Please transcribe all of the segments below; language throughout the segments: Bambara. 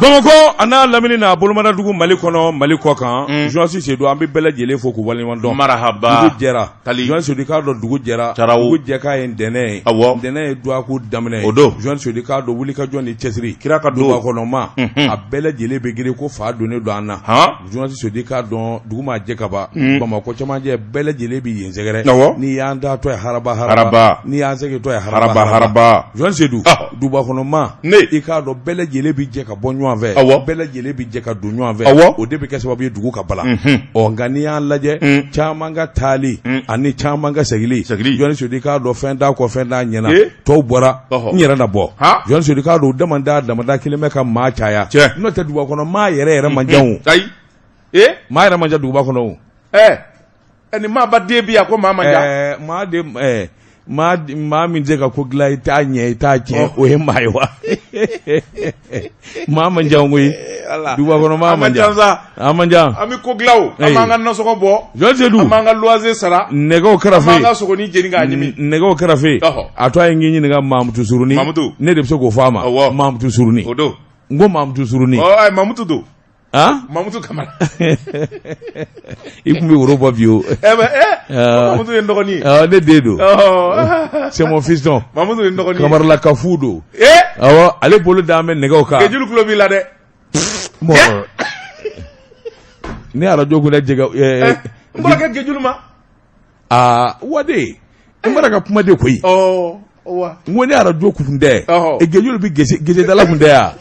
Bamakɔ a n'a lamini n'a bolomadadugu Mali kɔnɔ Mali kɔ kan journaliste Seydou an bɛ bɛɛ lajɛlen fo k'u waleɲuman dɔn marahaba dugu jɛra journaliste Seydou k'a dɔn dugu jɛra dugu jɛkan ye ntɛnɛn ye awɔ ntɛnɛn ye dɔgɔkun daminɛ ye o don journaliste Seydou k'a dɔn wulikajɔ ni cɛsiri kira ka don duguba kɔnɔ maa a bɛɛ lajɛlen bɛ girin ko fa donnen don an na journaliste Seydou k'a dɔn dugu maa jɛ ka ban Bamakɔ cɛmancɛ bɛɛ lajɛlen bɛ yen sɛgɛrɛ n'i y'an taatɔ ye haraba haraba n'i y'an segintɔ ye haraba haraba journaliste Seydou duguba kɔnɔ maa i k'a dɔn bɛɛ lajɛlen bɛ jɛ ka bɔ ɲɔgɔn fɛ bɛɛ lajɛlen bɛ jɛ ka don ɲɔgɔn fɛ o de bɛ kɛ sababu ye dugu ka bala ɔ nka n'i y'an lajɛ caman ka taali ani caman ka segili journaliste Seydou k'a dɔn fɛn t'a kɔ fɛn t'a ɲɛna tɔw bɔra n yɛrɛ na bɔ journaliste Seydou k'a dɔn damada damada kelen bɛ ka maa caya n'o tɛ duguba kɔnɔ maa yɛrɛ yɛrɛ man ca o ayi maa yɛrɛ man ca duguba kɔnɔ o ni maaba den bi yan ko maa man ca maa de maa min tɛ ka ko dilan i t'a ɲɛ i t'a tiɲɛ o ye maa ye wa maa man ca koyi duguba kɔnɔ maa man ca an man ca an bɛ ko dilan o an b'an ka nasɔngɔ bɔ journaliste Seydou an b'an ka luwanse sara nɛgɛw karafe an b'an ka sogonin jeni k'a ɲimi nɛgɛw karafe a to a ye n k'i ɲininka Mamutu Surunin Mamutu ne de bɛ se k'o fɔ a ma awɔ Mamutu Surunin o don n ko Mamutu Surunin ɔ Mamutu don han Mamutu Kamara i tun bɛ woro bɔ bi o Mamutu ye n dɔgɔnin ye ne den don c'est mon fiston Mamutu ye n dɔgɔnin ye Kamarala Kafu don awɔ ale bolo dalen bɛ nɛgɛw kan Gejulu tulo b'i la dɛ ne arajo kun jɛgɛ n kɔrɔkɛ Gejulu ma aa waden n bɔra ka kuma de koyi n ko ne arajo kun tɛ Gejulu bɛ gesedala kun tɛ yan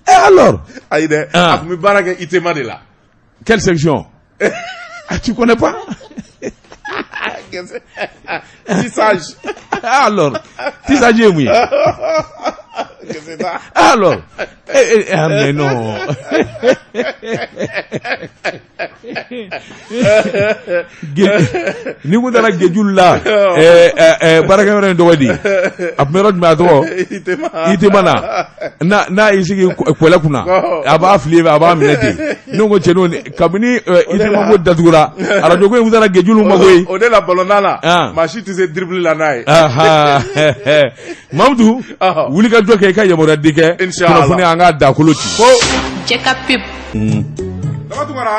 alors ayi dɛ a tun bɛ baara kɛ ITEMA de la quelle section ah tu connais pas Tissage. Alors, tissage ye mun ye alors eh, eh, ah, mais non Ni kun taara Gejulu la baarakɛyɔrɔ in tɔgɔ di a tun bɛ yɔrɔ jumɛn a tɔgɔ ITEMA na n'a y'i sigi kɔlɛ kunna a b'a fili a b'a minɛ ten ne ko cɛnin kabini ITEMA ko datugura arajo ko in taara Gejulu ma koyi o de la balontan la maa si tɛ se dribble la n'a ye Mamutu wuli ka jɔ kɛ i ka yamaruya di kɛ kunnafoni an k'a dakolo ci Cɛ ka pub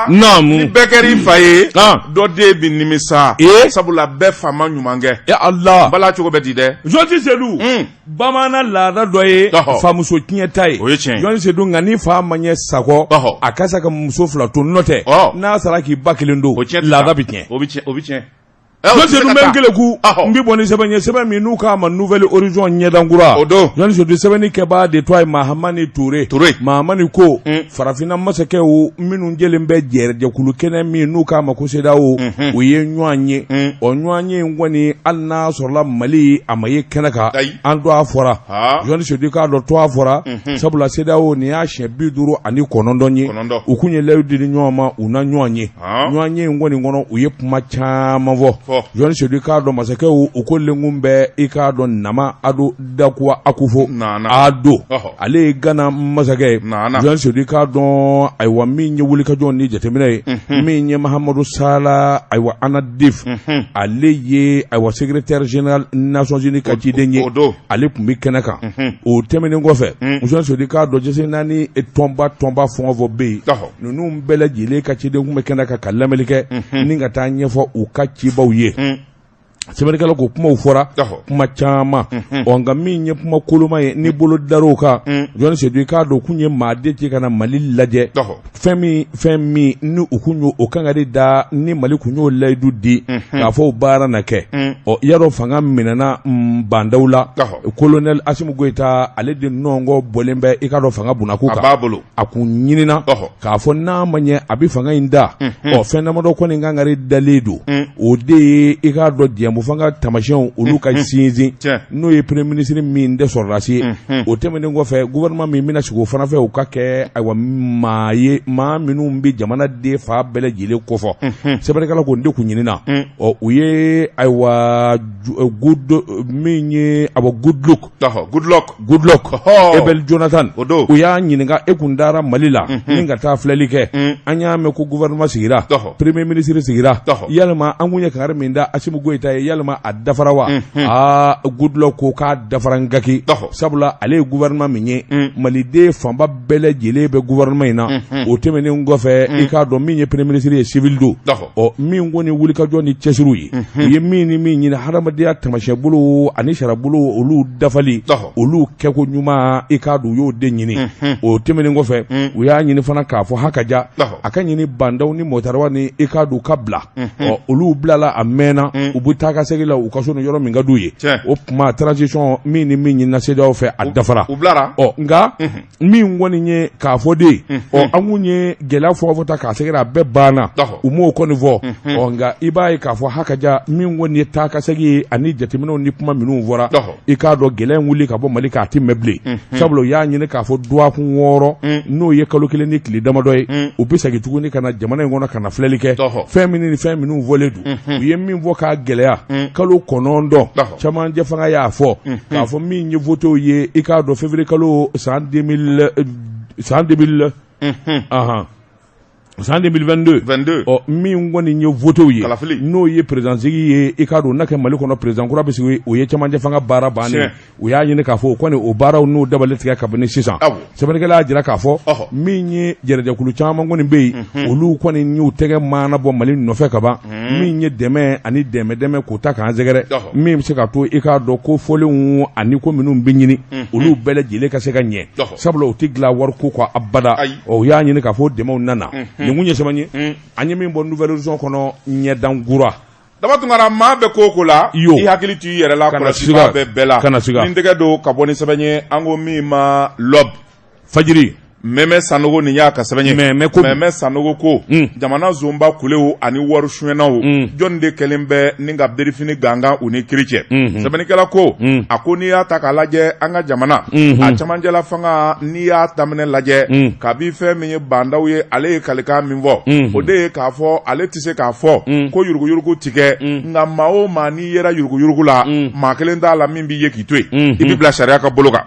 naamu ni bɛɛ kɛra i fa ye dɔ den bɛ nimisa sabula bɛɛ fa ma ɲuman kɛ ala bala cogo bɛ di dɛ journaliste Seydou bamanan laada dɔ ye famuso tiɲɛ ta ye o ye tiɲɛ journaliste Seydou nka ni fa ma ɲɛ sa kɔ a ka sa ka muso fila to n'o tɛ n'a sara k'i ba kelen to laada bɛ tiɲɛ o bɛ tiɲɛ Journaliste Seydou bɛ n keleku n bɛ bɔ ni sɛbɛn ye sɛbɛn min n'u k'a ma Nouvel Horizon ɲɛdankura o don journaliste Seydou sɛbɛnni kɛbaa de tɔgɔ ye Mahamani Ture Ture Mahamani ko farafinna masakɛw minnu jɛlen bɛ jɛkulu kɛnɛ min n'u k'a ma ko CEDEAO u ye ɲɔgɔn ye o ɲɔgɔn ye in kɔni hali n'a sɔrɔla Mali a ma ye kɛnɛ kan an tɔgɔ fɔra journaliste Seydou k'a dɔn tɔgɔ fɔra sabula CEDEAO nin y'a siɲɛ 59 ye u kun ye layidu di ɲɔgɔn ma u na ɲɔgɔn ye ɲɔgɔn ye in kɔni kɔnɔ u ye kuma caman fɔ journaliste Seydou k'a dɔn masakɛw u ko lenkun bɛ i k'a dɔn Nana Ado Dakuwa Akufo Ado ale ye Gana masakɛ ye journaliste Seydou k'a dɔn ayiwa min ye wulikajɔ ni jateminɛ ye min ye Mahamadu Sala ayiwa Anadif ale ye ayiwa secrétaire général Nations Unies ka ciden ye ale tun bɛ kɛnɛ kan o tɛmɛnen kɔfɛ journaliste Seydou k'a dɔn diɲɛ naani tɔnba fɛn o fɛn bɛ yen ninnu bɛɛ lajɛlen ka ciden tun bɛ kɛnɛ kan ka lamɛnni kɛ ni ka taa ɲɛfɔ u ka cibaw ye sɛbɛnnikɛla ko kumaw fɔra kuma caman ɔ nka min ye kuma koloma ye ni bolo dar'o kan journaliste Seydou i k'a dɔn kun ye maa de ci ka na Mali lajɛ fɛn min ni u kun y'o kangari da ni Mali kun y'o layidu di k'a fɔ o baara na kɛ ɔ i y'a dɔn fanga minɛna Bah N'Daw la colonel Assimi Goïta ale de nɔngɔ bɔlen bɛ i k'a dɔn fanga bunakun kan a b'a bolo a kun ɲinina k'a fɔ n'a ma ɲɛ a bɛ fanga in da ɔ fɛn damadɔ kɔni kangari dalen don o de ye i k'a dɔn jɛmufanga taamasiyɛnw olu ka sinsin n'o ye premier ministre min tɛ sɔrɔdasi ye o tɛmɛnen kɔfɛ gouvernement min bɛna sigi o fana fɛ u ka kɛ ayiwa maa ye maa minnu bɛ jamana den fan bɛɛ lajɛlen kofɔ sɛbɛnnikɛla ko n de kun ɲinina ɔ u ye ayiwa min ye ayiwa Goodluck Goodluck Goodluck Ebele Jonathan o don u y'a ɲininka e kun taara Mali la ni ka taa filɛli kɛ an y'a mɛn ko gouvernement sigira premier ministre sigira yalima an kun ye kangari min da Assimi Goïta ye yalima a dafara wa? Aa, Goodluck ko k'a dafara nkaki, sabula ale ye gouvernement min ye, maliden fanba bɛɛ lajɛlen bɛ gouvernement in na. O tɛmɛnen kɔfɛ, i k'a dɔn min ye premier ministre ye, civil don. Ɔ, min kɔni wulikajɔ ni cɛsiriw ye, u ye min ni min ɲini, hadamadenya taamasiyɛn bolo ani sariya bolo, olu dafali, olu kɛko ɲuman, i k'a dɔn u y'o de ɲini. O tɛmɛnen kɔfɛ, u y'a ɲini fana k'a fɔ hakaja a ka ɲini Bah N'Daw ni Moctar Ouane ni i k'a dɔn u ka bila. Ɔ, olu bilala a mɛnna, u bɛ taa ka segin la u ka so ni yɔrɔ min ka d'u ye. O tuma transition min ni min ɲinina CEDEAO fɛ, a dafara. Ɔ, nka min kɔni ye k'a fɔ de, ɔ, an kun ye gɛlɛya fɔ fɔ ta k'a sɛgɛrɛ, a bɛɛ banna, u m'o kɔni fɔ. Ɔ, nka i b'a ye k'a fɔ hakaja min kɔni ye taa ka segin ye ani jateminɛw ni kuma minnu fɔra, i k'a dɔn gɛlɛya in wuli ka bɔ Mali kan, a tɛ mɛn bilen, sabula u y'a ɲini k'a fɔ dɔgɔkun 6, n'o ye kalo 1 ni tile damadɔ ye, u bɛ segin tuguni ka na jamana in kɔnɔ ka na filɛli kɛ fɛn min ni fɛn minnu fɔlen don. U ye min fɔ k'a gɛlɛya kalo 9, cɛmancɛ fanga y'a fɔ k'a fɔ min ye votew ye, i k'a dɔn février kalo san 2000, san 2000, ahan, san 2022. 22. Ɔ, min kɔni ye votew ye, Kalafili. n'o ye président sigi ye, i k'a dɔn n'a kɛ Mali kɔnɔ président kura bɛ sigi, o ye cɛmancɛ fanga baara bannen. U y'a ɲini k'a fɔ o kɔni o baaraw n'o dabali tigɛ kabini sisan. Sɛbɛnnikɛla y'a jira k'a fɔ min ye jɛrɛjɛkulu caman kɔni bɛ yen, olu kɔni y'u tɛgɛ maana bɔ Mali nɔfɛ ka ban, min ye dɛmɛ ani dɛmɛ dɛmɛ k'o ta k'an sɛgɛrɛ, min bɛ se ka to i k'a dɔn ko fɔlenw ani ko minnu bɛ ɲini, olu bɛɛ lajɛlen ka se ka ɲɛ, sabula u tɛ dilan wariko kɔ abada. Ɔ, u y'a ɲini k'a fɔ dɛmɛw nana. Nin kun ye sɛbɛn ye an ye min bɔ Nouvel Horizon kɔnɔ, ɲɛdankura. Daba Tunkara, maa bɛ ko o ko la, Yo. i hakili to i yɛrɛ la. Kana Kɔlɔsibaa siga. bɛ bɛɛ la. Kana siga. Ni n tɛgɛ don ka bɔ ni sɛbɛn ye, an ko min ma L'Aube. Fajiri. Mɛmɛ Sanogo, nin y'a ka sɛbɛn ye. Mɛmɛ ko. Mɛmɛ Sanogo ko jamana zonba kulew ani wari suyɛnnaw, jɔnni de kɛlen bɛ ni ka berefini gangan u ni kiri cɛ? Sɛbɛnnikɛla ko, a ko n'i y'a ta k'a lajɛ, an ka jamana a camancɛla fanga, n'i y'a daminɛ lajɛ, kabi fɛn min ye Bah N'Daw ye, ale ye kalikan min fɔ, o de ye k'a fɔ ale tɛ se k'a fɔ ko yuruguyurugu ti kɛ, nka maa o maa n'i yera yuruguyurugu la, maa kelen t'a la min b'i ye k'i to yen, i bɛ bila sariya ka bolo kan.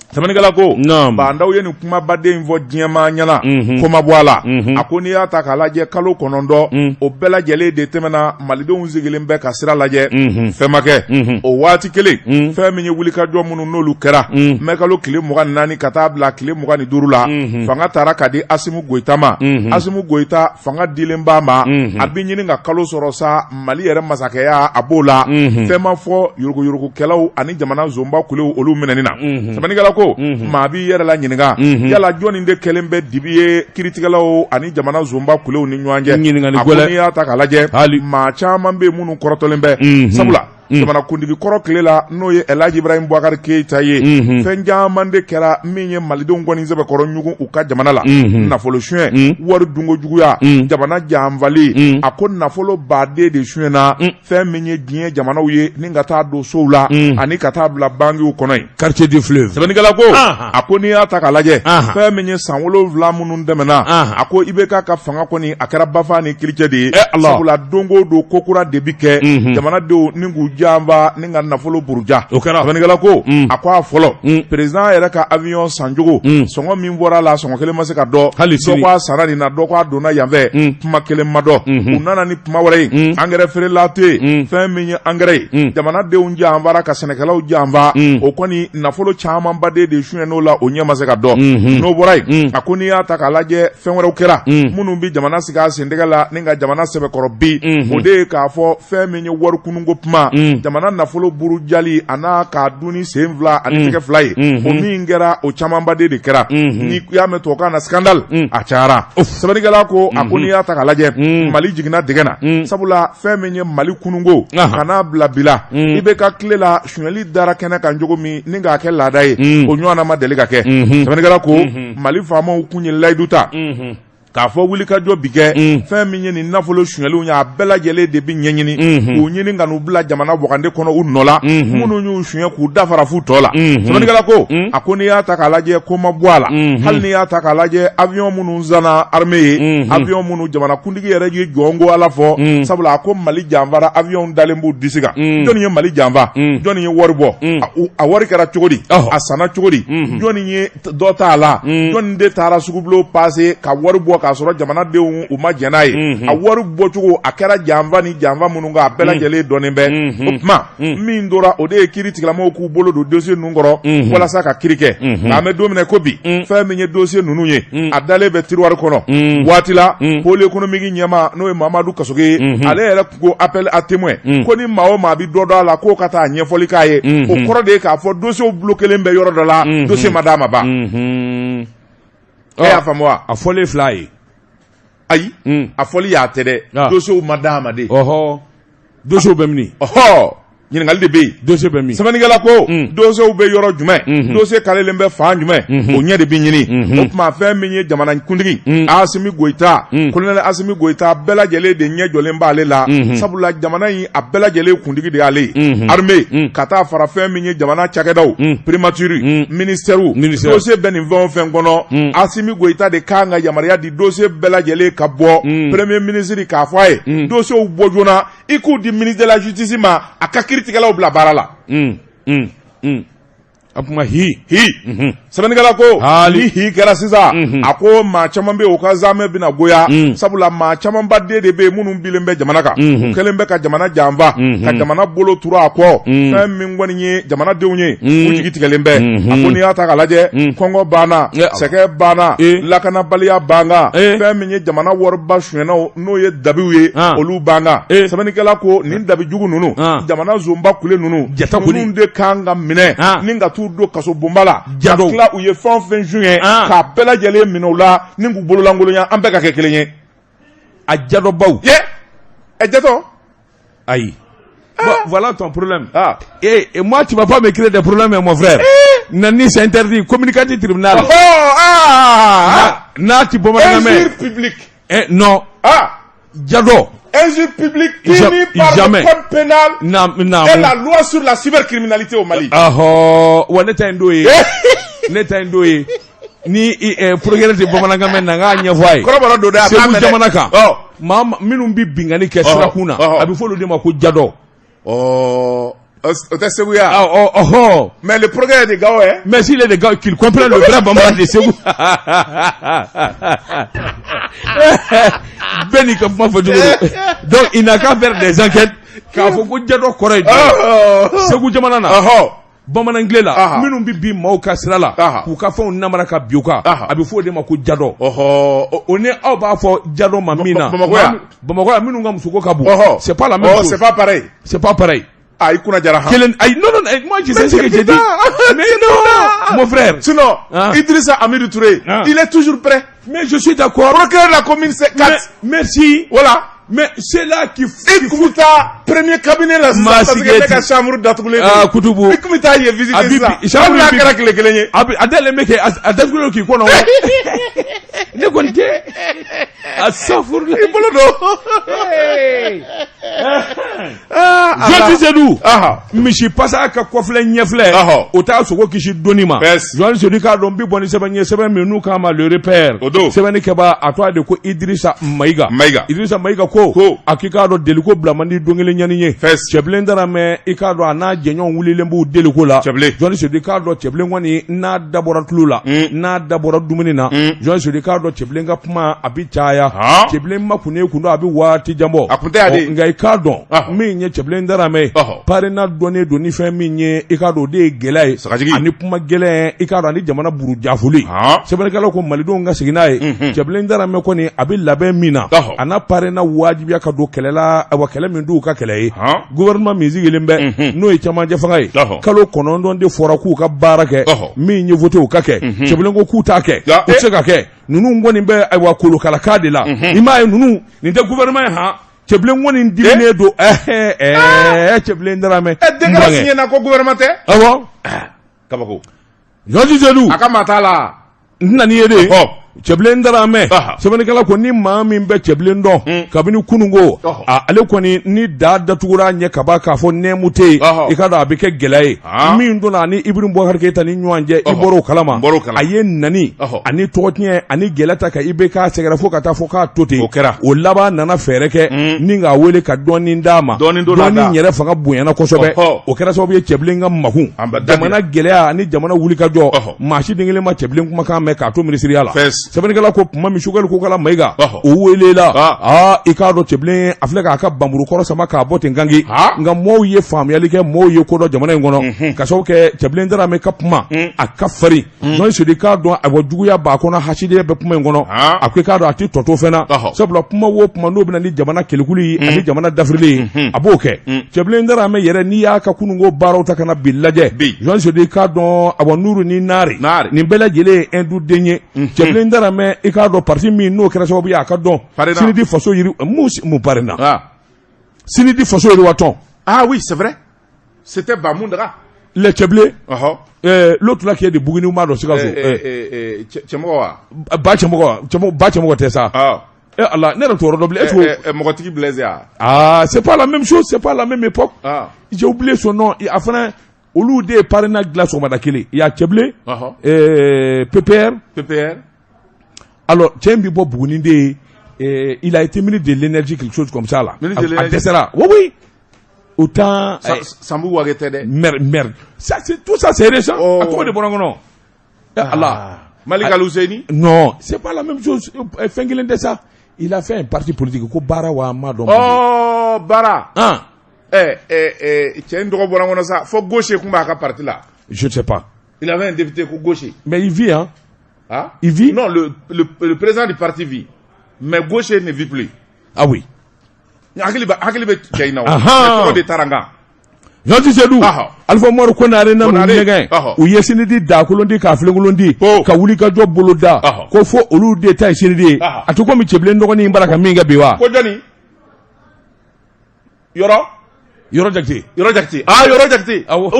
Sɛbɛnnikɛla ko Bah N'Daw ye nin kumabaden in fɔ diɲɛmaa ɲɛna, ko ma bɔ a la. A ko n'i y'a ta k'a lajɛ, kalo 9, o bɛɛ lajɛlen de tɛmɛna, malidenw sigilen bɛ ka sira lajɛ, fɛn ma kɛ. O waati kelen, fɛn min ye wulikajɔ minnu n'olu kɛra mɛ kalo tile 24 ka taa bila tile 25 la, fanga taara ka di Asimi Goyita ma. Asimi Goyita, fanga dilen b'a ma, a bɛ ɲini ka kalo sɔrɔ sa, Mali yɛrɛ masakɛya a b'o la, fɛn ma fɔ yuruguyurugukɛlaw ani jamana zonba kulew olu minɛni na. Sɛbɛnnikɛla ko maa b'i yɛrɛ la ɲininka, yala jɔnni de kɛlen bɛ dibi ye kiritigɛlaw ani jamana zonba kulew ni ɲɔgɔn cɛ? Ɲininkali A ko gɛlɛn. n'i y'a ta k'a lajɛ, Hali. maa caman bɛ yen minnu kɔrɔtɔlen bɛ, sabula jamanakuntigi kɔrɔ tile la, n'o ye El Hadji Ibrahim Boubacar Keita ye, fɛn caman de kɛra min ye malidenw kɔni sɛbɛkɔrɔ ɲugun u ka jamana la: nafolo suɲɛ, wari dunko juguya, jamana janfali. A ko nafolo baden de suɲɛna, fɛn min ye diɲɛ jamanaw ye, ni ka taa don sow la ani ka taa bila bankiw kɔnɔ yen. Quartier du Fleuve. Sɛbɛnnikɛla ko, a ko n'i y'a ta k'a lajɛ, fɛn min ye san 7 minnu tɛmɛna, a ko IBK ka fanga kɔni a kɛra bafa ni kilicɛ de ye, Eh, Allah. sabula don o don ko kura de bi kɛ jamanadenw ni k'u janfa ni ka nafolo buruja. O kɛra. Sɛbɛnnikɛla ko, a ko a fɔlɔ, président yɛrɛ ka avion sancogo, sɔngɔ min bɔra a la, sɔngɔ kelen ma se ka dɔn. Hali Dɔ sini. ko a sanna nin na, dɔ ko a donna yan fɛ, kuma kelen ma dɔn. U nana ni kuma wɛrɛ ye, engrais feerela tɛ yen. Fɛn min ye engrais ye, jamanadenw janfara ka sɛnɛkɛlaw janfa, o kɔni nafolo camanba de suɲɛn'o la, o ɲɛ ma se ka dɔn. N'o bɔra yen, a ko n'i y'a ta k'a lajɛ, fɛn wɛrɛw kɛra minnu bɛ jamana sigi a sentɛgɛ la ni ka jamana sɛbɛkɔrɔ bi, o de ye k'a fɔ fɛn min ye wari kununko kuma, jamana nafolo burujali a n'a k'a dun ni sen fila ani tɛgɛ fila ye, o min kɛra, o camanba de kɛra. N'i y'a mɛn tubabukan na scandale, a cayara. Sɛbɛnnikɛla ko, a ko n'i y'a ta k'a lajɛ, Mali jiginna dingɛ na, sabula fɛn min ye Mali kununko ka n'a bila bi la, IBK tile la, sonyali dara kɛnɛ kan cogo min ni k'a kɛ laada ye, o ɲɔgɔnna ma deli ka kɛ. Sɛbɛnnikɛla ko Mali faamaw kun ye layidu ta k'a fɔ wulikajɔ bi kɛ, fɛn min ye nin nafolo sonyaliw ye, a bɛɛ lajɛlen de bi ɲɛɲini k'u ɲini ka n'u bila jamana wagande kɔnɔ u nɔ la, minnu y'u suɲɛ k'u dafara f'u tɔ la. Sɛbɛnnikɛla ko, a ko n'i y'a ta k'a lajɛ, ko ma bɔ a la. Hali n'i y'a ta k'a lajɛ, avion minnu sanna armée ye, avion minnu jamanakuntigi yɛrɛ ye jɔnko Ala fɔ, sabula a ko Mali janfara, avion dalen b'u disi kan. Jɔnni ye Mali janfa? Jɔnni ye wari bɔ? A wari kɛra cogo di? A sanna cogo di? Jɔnni ye dɔ t'a la? Jɔnni de taara sugubulon passer ka wari bɔ? k'a sɔrɔ jamanadenw u ma jɛn n'a ye a wari bɔcogo a kɛra janfa ni janfa minnu kan a bɛɛ lajɛlen dɔnnen bɛ o tuma min tora o de ye kiiri tigilamɔgɔw k'u bolo don dossier ninnu kɔrɔ walasa ka kiiri kɛ nka an bɛ don min na ko bi fɛn min ye dossier ninnu ye a dalen bɛ tiroir kɔnɔ waati la pôle économique ɲɛmaa n'o ye Mamadu Kasoge ye ale yɛrɛ ko appel à témoin ko ni maa o maa bɛ dɔ dɔn a la k'o ka taa ɲɛfɔli k'a ye o kɔrɔ de ye k'a fɔ dossier bloquélen bɛ yɔrɔ dɔ la dossier ma d'a ma ban e y'a faamu wa a fɔlen fila ye ayi a fɔli y'a tɛ dɛ dossier ma d'a ma de ɔhɔ dossier bɛ min ɔhɔ ɲininkali de bɛ yen dossier bɛ min sɛbɛnnikɛla ko dossier bɛ yɔrɔ jumɛn dossier kalelen bɛ fan jumɛn o ɲɛ de bɛ ɲini o tuma fɛn min ye jamana kuntigi Asimi Goyita colonel Asimi Goyita bɛɛ lajɛlen de ɲɛ jɔlen b'ale la sabula jamana in a bɛɛ lajɛlen kuntigi de y'ale ye armée ka taa fara fɛn min ye jamana cakɛdaw primature ministère dossier bɛ nin fɛn o fɛn kɔnɔ Asimi Goyita de kan ka yamaruya di dossier bɛɛ lajɛlen ka bɔ premier ministre k'a fɔ a ye dossier bɔ joona i k'u di ministre de la justice ma a ka kiiritigɛlaw bila baara la a kuma hi hi sɛbɛnnikɛla ko ni hi kɛra sisan a ko maa caman bɛ yen u ka zamɛ bɛna goya sabula maa camanba den de bɛ yen minnu bilen bɛ jamana kan u kɛlen bɛ ka jamana janfa ka jamana bolo turu a kɔ fɛn min kɔni ye jamanadenw ye u jigi tigɛlen bɛ a ko n'i y'a ta k'a lajɛ kɔngɔ banna sɛgɛn banna lakanabaliya b'an kan fɛn min ye jamana wariba sonyɛnaw n'o ye dabiw ye olu b'an kan sɛbɛnnikɛla ko nin dabi jugu ninnu jamana zonba kule ninnu ninnu de kan ka minɛ ni ka t'u don kaso bonba la ka tila u ye fɛn o fɛn suɲɛ k'a bɛɛ lajɛlen minɛ u la ni k'u bololankolonya an bɛɛ ka kɛ kelen ye a jadɔbaw ye ɛ jatɔ ayi Bon, voilà ton problème. Ah. Et moi, tu vas pas me créer des problèmes, mon frère. Eh. Nani, c'est interdit. Communicatif tribunal. Oh, ah, ah. N'a ti bamanankan mɛn. Injure publique. Eh, non. Ah. Jadɔ. Injure publique punie par jamais. le code pénal na, na, et la loi sur la cybercriminalité au Mali. Ah, oh, wa ne ta in d'o ye. Ne ta in d'o ye. Ni procureur tɛ bamanankan mɛn na n k'a ɲɛfɔ a ye. Kɔrɔbɔrɔ don dɛ, a t'a Segu mɛn dɛ. jamana kan. Ɔ. Maa minnu bɛ binkanni kɛ sirakun na, a bɛ fɔ olu de ma ko jadɔ. Ɔ, o tɛ Segu ya. Ah, ɔ, ɔhɔ. Mais le procureur est de Gao, hein? Mais s'il est de Gao, qu'il comprenne le vrai bambara de Segu. Bɛɛ n'i ka kuma fɔ cogo don. Donc il n'a qu'à faire des enquêtes k'a fɔ ko jadɔ kɔrɔ ye jumɛn ye. Segu jamana na. Bamanankile la minnu bɛ bin maaw ka sira la k'u ka fɛnw namara ka bin u kan a bɛ fɔ o de ma ko jadɔ o ni aw b'a fɔ jadɔ ma min na Bamakɔ yan minnu ka musoko ka bon c'est pas la même chose c'est pas pareil c'est pas pareil ah i kunna jara han kelen ayi non non moi je sais ce que j'ai dit mais non mon frère sinon Idrissa Amidou Touré il est toujours prêt mais je suis d'accord procureur de la commune C4 merci voilà mais c'est là qui i kun bɛ taa premier cabinet la sisan parce que ne ka chambre datugulen don ah kutubu i kun bɛ taa yen visiter sisan hali n'a kɛra tile kelen ye a bɛ a dayɛlɛn bɛ kɛ a datugulen k'i kɔnɔ ne kɔni tɛ a safurula i bolo don Journaliste Seydou misi pasa ka kɔfilɛ ɲɛfilɛ o t'a sogo kisi donni ma Journaliste Seydou k'a dɔn bi bɔ ni sɛbɛn ye sɛbɛn min n'u k'a ma Le Repère sɛbɛnni kɛbaa a tɔgɔ de ko Idrissa Mayiga Idrissa Mayiga ko a k'i k'a dɔn deliko bila man di don kelen ɲani ye Cɛbilen Daramɛ i k'a dɔn a n'a jɛɲɔgɔn wulilen b'u deliko la Journaliste Seydou k'a dɔn Cɛbilen kɔni n'a da bɔra tulu la n'a da bɔra dumuni na Journaliste Seydou k'a dɔn Cɛbilen ka kuma a bɛ caya Cɛbilen ma kun kun don a bɛ waati jan bɔ a kun tɛ de nka i k'a dɔn min ye Cɛbilen Daramɛ ye PARENA dɔnnen don ni fɛn min ye i k'a dɔn o de ye gɛlɛya ye sagajigi ani kuma gɛlɛn i k'a dɔn ani jamana burujafoli sɛbɛnnikɛlaw ko malidenw ka segin n'a ye Cɛbilen Daramɛ kɔni a bɛ labɛn min na a na PARENA wajibiya ka don kɛlɛ la wa kɛlɛ min t'u ka kɛlɛ ye gouvernement min sigilen bɛ n'o ye cɛmancɛ fanga ye kalo 9 de fɔra k'u ka baara kɛ min ye vote o ka kɛ Cɛbilen ko k'u t'a kɛ u tɛ se ka kɛ ninnu kɔni bɛ ayiwa kolokalaka de la i m'a ye ninnu nin tɛ gouvernement ye han Cɛbilen kɔni diminen don ɛɛ Cɛbilen Daramɛ décret signé na ko gouvernement tɛ awɔ kabako Journaliste Seydou a ka maa t'a la n tɛna n'i ye de Cɛbilen Daramɛ sɛbɛnnikɛla ko ni maa min bɛ Cɛbilen dɔn kabini kununko ale kɔni ni da datugura ɲɛ kaban k'a fɔ nɛɛmu tɛ yen i k'a dɔn a bɛ kɛ gɛlɛya ye min donna ani Ibrahim Boubacar Keita ni ɲɔgɔn cɛ i bɔra o kalama a ye nani ani tɔgɔtiɲɛ ani gɛlɛya ta ka IBK sɛgɛrɛ fo ka taa fɔ k'a to ten o kɛra o laban nana fɛɛrɛ kɛ ni k'a wele ka dɔɔnin d'a ma dɔɔnin yɛrɛ fanga bonyana kosɛbɛ o kɛra sababu ye Cɛbilen ka makun jamana gɛlɛya ani jamana wulikajɔ maa si den kelen ma Cɛbilen kumakan mɛn k'a to minisiriya la Sɛbɛnnikɛla ko tuma min Choguel Kokala Mayiga o welela, aa, i k'a dɔn Cɛbilen a filɛ k'a ka npanmuru kɔrɔ sama k'a bɔ ten gangi, nka mɔɔw ye faamuyali kɛ, mɔɔw ye ko dɔn jamana in kɔnɔ, ka sababu kɛ Cɛbilen Daramɛ ka kuma a ka farin. Journaliste Seydou, i k'a dɔn ayiwa, juguya b'a kɔnɔ, hasidenya bɛ kuma in kɔnɔ. A ko i k'a dɔn a tɛ tɔ to fɛn na, sabula kuma o kuma n'o bɛ na ni jamana kelekuli ye ani jamana dafirili ye, a b'o kɛ. Cɛbilen Daramɛ yɛrɛ, n'i y'a ka kununko baaraw ta ka na bi lajɛ, journaliste Seydou, i k'a dɔn awa, nuru ni naari, nin bɛɛ lajɛlen ye Ɛndu den ye. Cɛbilen Daramɛ, i k'a dɔn parti min n'o kɛra sababu ye a ka dɔn, CNID faso yiri mun PARENA, CNID faso yiriwa tɔn. Ah oui, c'est vrai, c'était Bamoundra. Le Cɛbilen, l'autre là qui est de Buguni, m'a dɔn Sikaso. Cɛmɔgɔ wa? Ba Cɛmɔgɔ, ba Cɛmɔgɔ tɛ sa. Eh Allah, ne yɛrɛ t'o yɔrɔ dɔn bilen. Est-ce que mɔgɔtigi Blaise ya? Ah, c'est pas la même chose, c'est pas la même époque. J'ai oublié son nom. A fana, olu de ye PARENA dilan sɔgɔmada kelen. Il y a Cɛbilen, PPR. PPR. Alors, cɛ in bɛ bɔ Buguni de ye. Il a été ministre de l'énergie, quelque chose comme ça là. Ministre de l'énergie. A dɛsɛra. Oui, oui. Autant. Sambou Wage tɛ dɛ. Merde, merde. Ça, c'est, tout ça, c'est récent. A tɔgɔ de bɔra n kɔnɔ. Allah. Malik Al-Husseini? Non, c'est pas la même chose. Fɛn kelen tɛ sa. Il a fait un parti politique ko Baara wa ma dɔn. Oh, Baara. Cɛ in tɔgɔ bɔra n kɔnɔ sa. Fo gaucher tun b'a ka parti la. Je ne sais pas. Il avait un député ko gaucher. Mais il vit, hein? Ah? Il vit? Non, le président du parti vit. Mais gaucher ne vit plus. Ah oui. Hakili bɛ cɛ in na o. Tɔgɔ de taara n kan. Jean Seydou, Alpha Umaru Konare na ninnu nɛgɛn, u ye CNID dakolon di k'a filenkolon di, ka wuli ka jɔ bolo da ko fo olu de ta ye CNID ye. A tɛ komi Cɛbilen dɔgɔnin bara ka min kɛ bi wa. Ko jɔnni? Yɔrɔ? Yɔrɔ Jakite. Yɔrɔ Jakite. Ah, Yɔrɔ Jakite. Awɔ.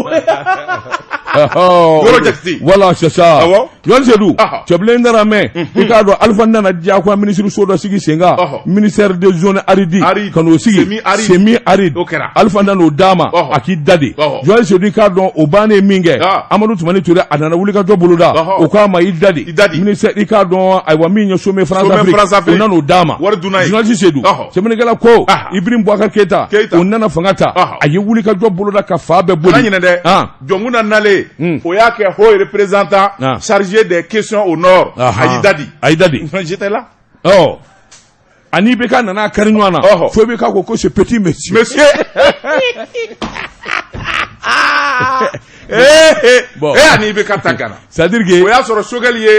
Yɔrɔ Jakite. Voilà, c'est ça. Awɔ. Journaliste Seydou, Cɛbilen Daramɛ, i k'a dɔn Alpha nana diyagoya ministre so dɔ sigi sen kan, ministère des zones arides, ka n'o sigi semi aride. O kɛra. Alpha nana o d'a ma, a k'i da de. Journaliste Seydou, i k'a dɔn o bannen min kɛ, Amadu Tumani Ture, a nana wuli ka jɔ boloda, o k'a ma i da de. I da de. Ministère, i k'a dɔn ayiwa, min ye sommet France Afrique, o nana o d'a ma. Wari dunna ye. Journaliste Seydou, sɛbɛnnikɛla ko Ibrahim Boubacar Keita, o nana fanga ta, a ye wuli ka jɔ boloda ka fa bɛɛ boli. Kana ɲinɛ dɛ. Jɔnkunda nalen, o y'a kɛ haut représentant chargé des questions au nord. A y'i da di. A y'i da di. J'étais là. Ɔ, ani IBK nana kari ɲɔgɔn na, fo IBK ko ko ce petit monsieur. Monsieur. Bon. E ani IBK ta gana. C'est à dire que. O y'a sɔrɔ Choguel ye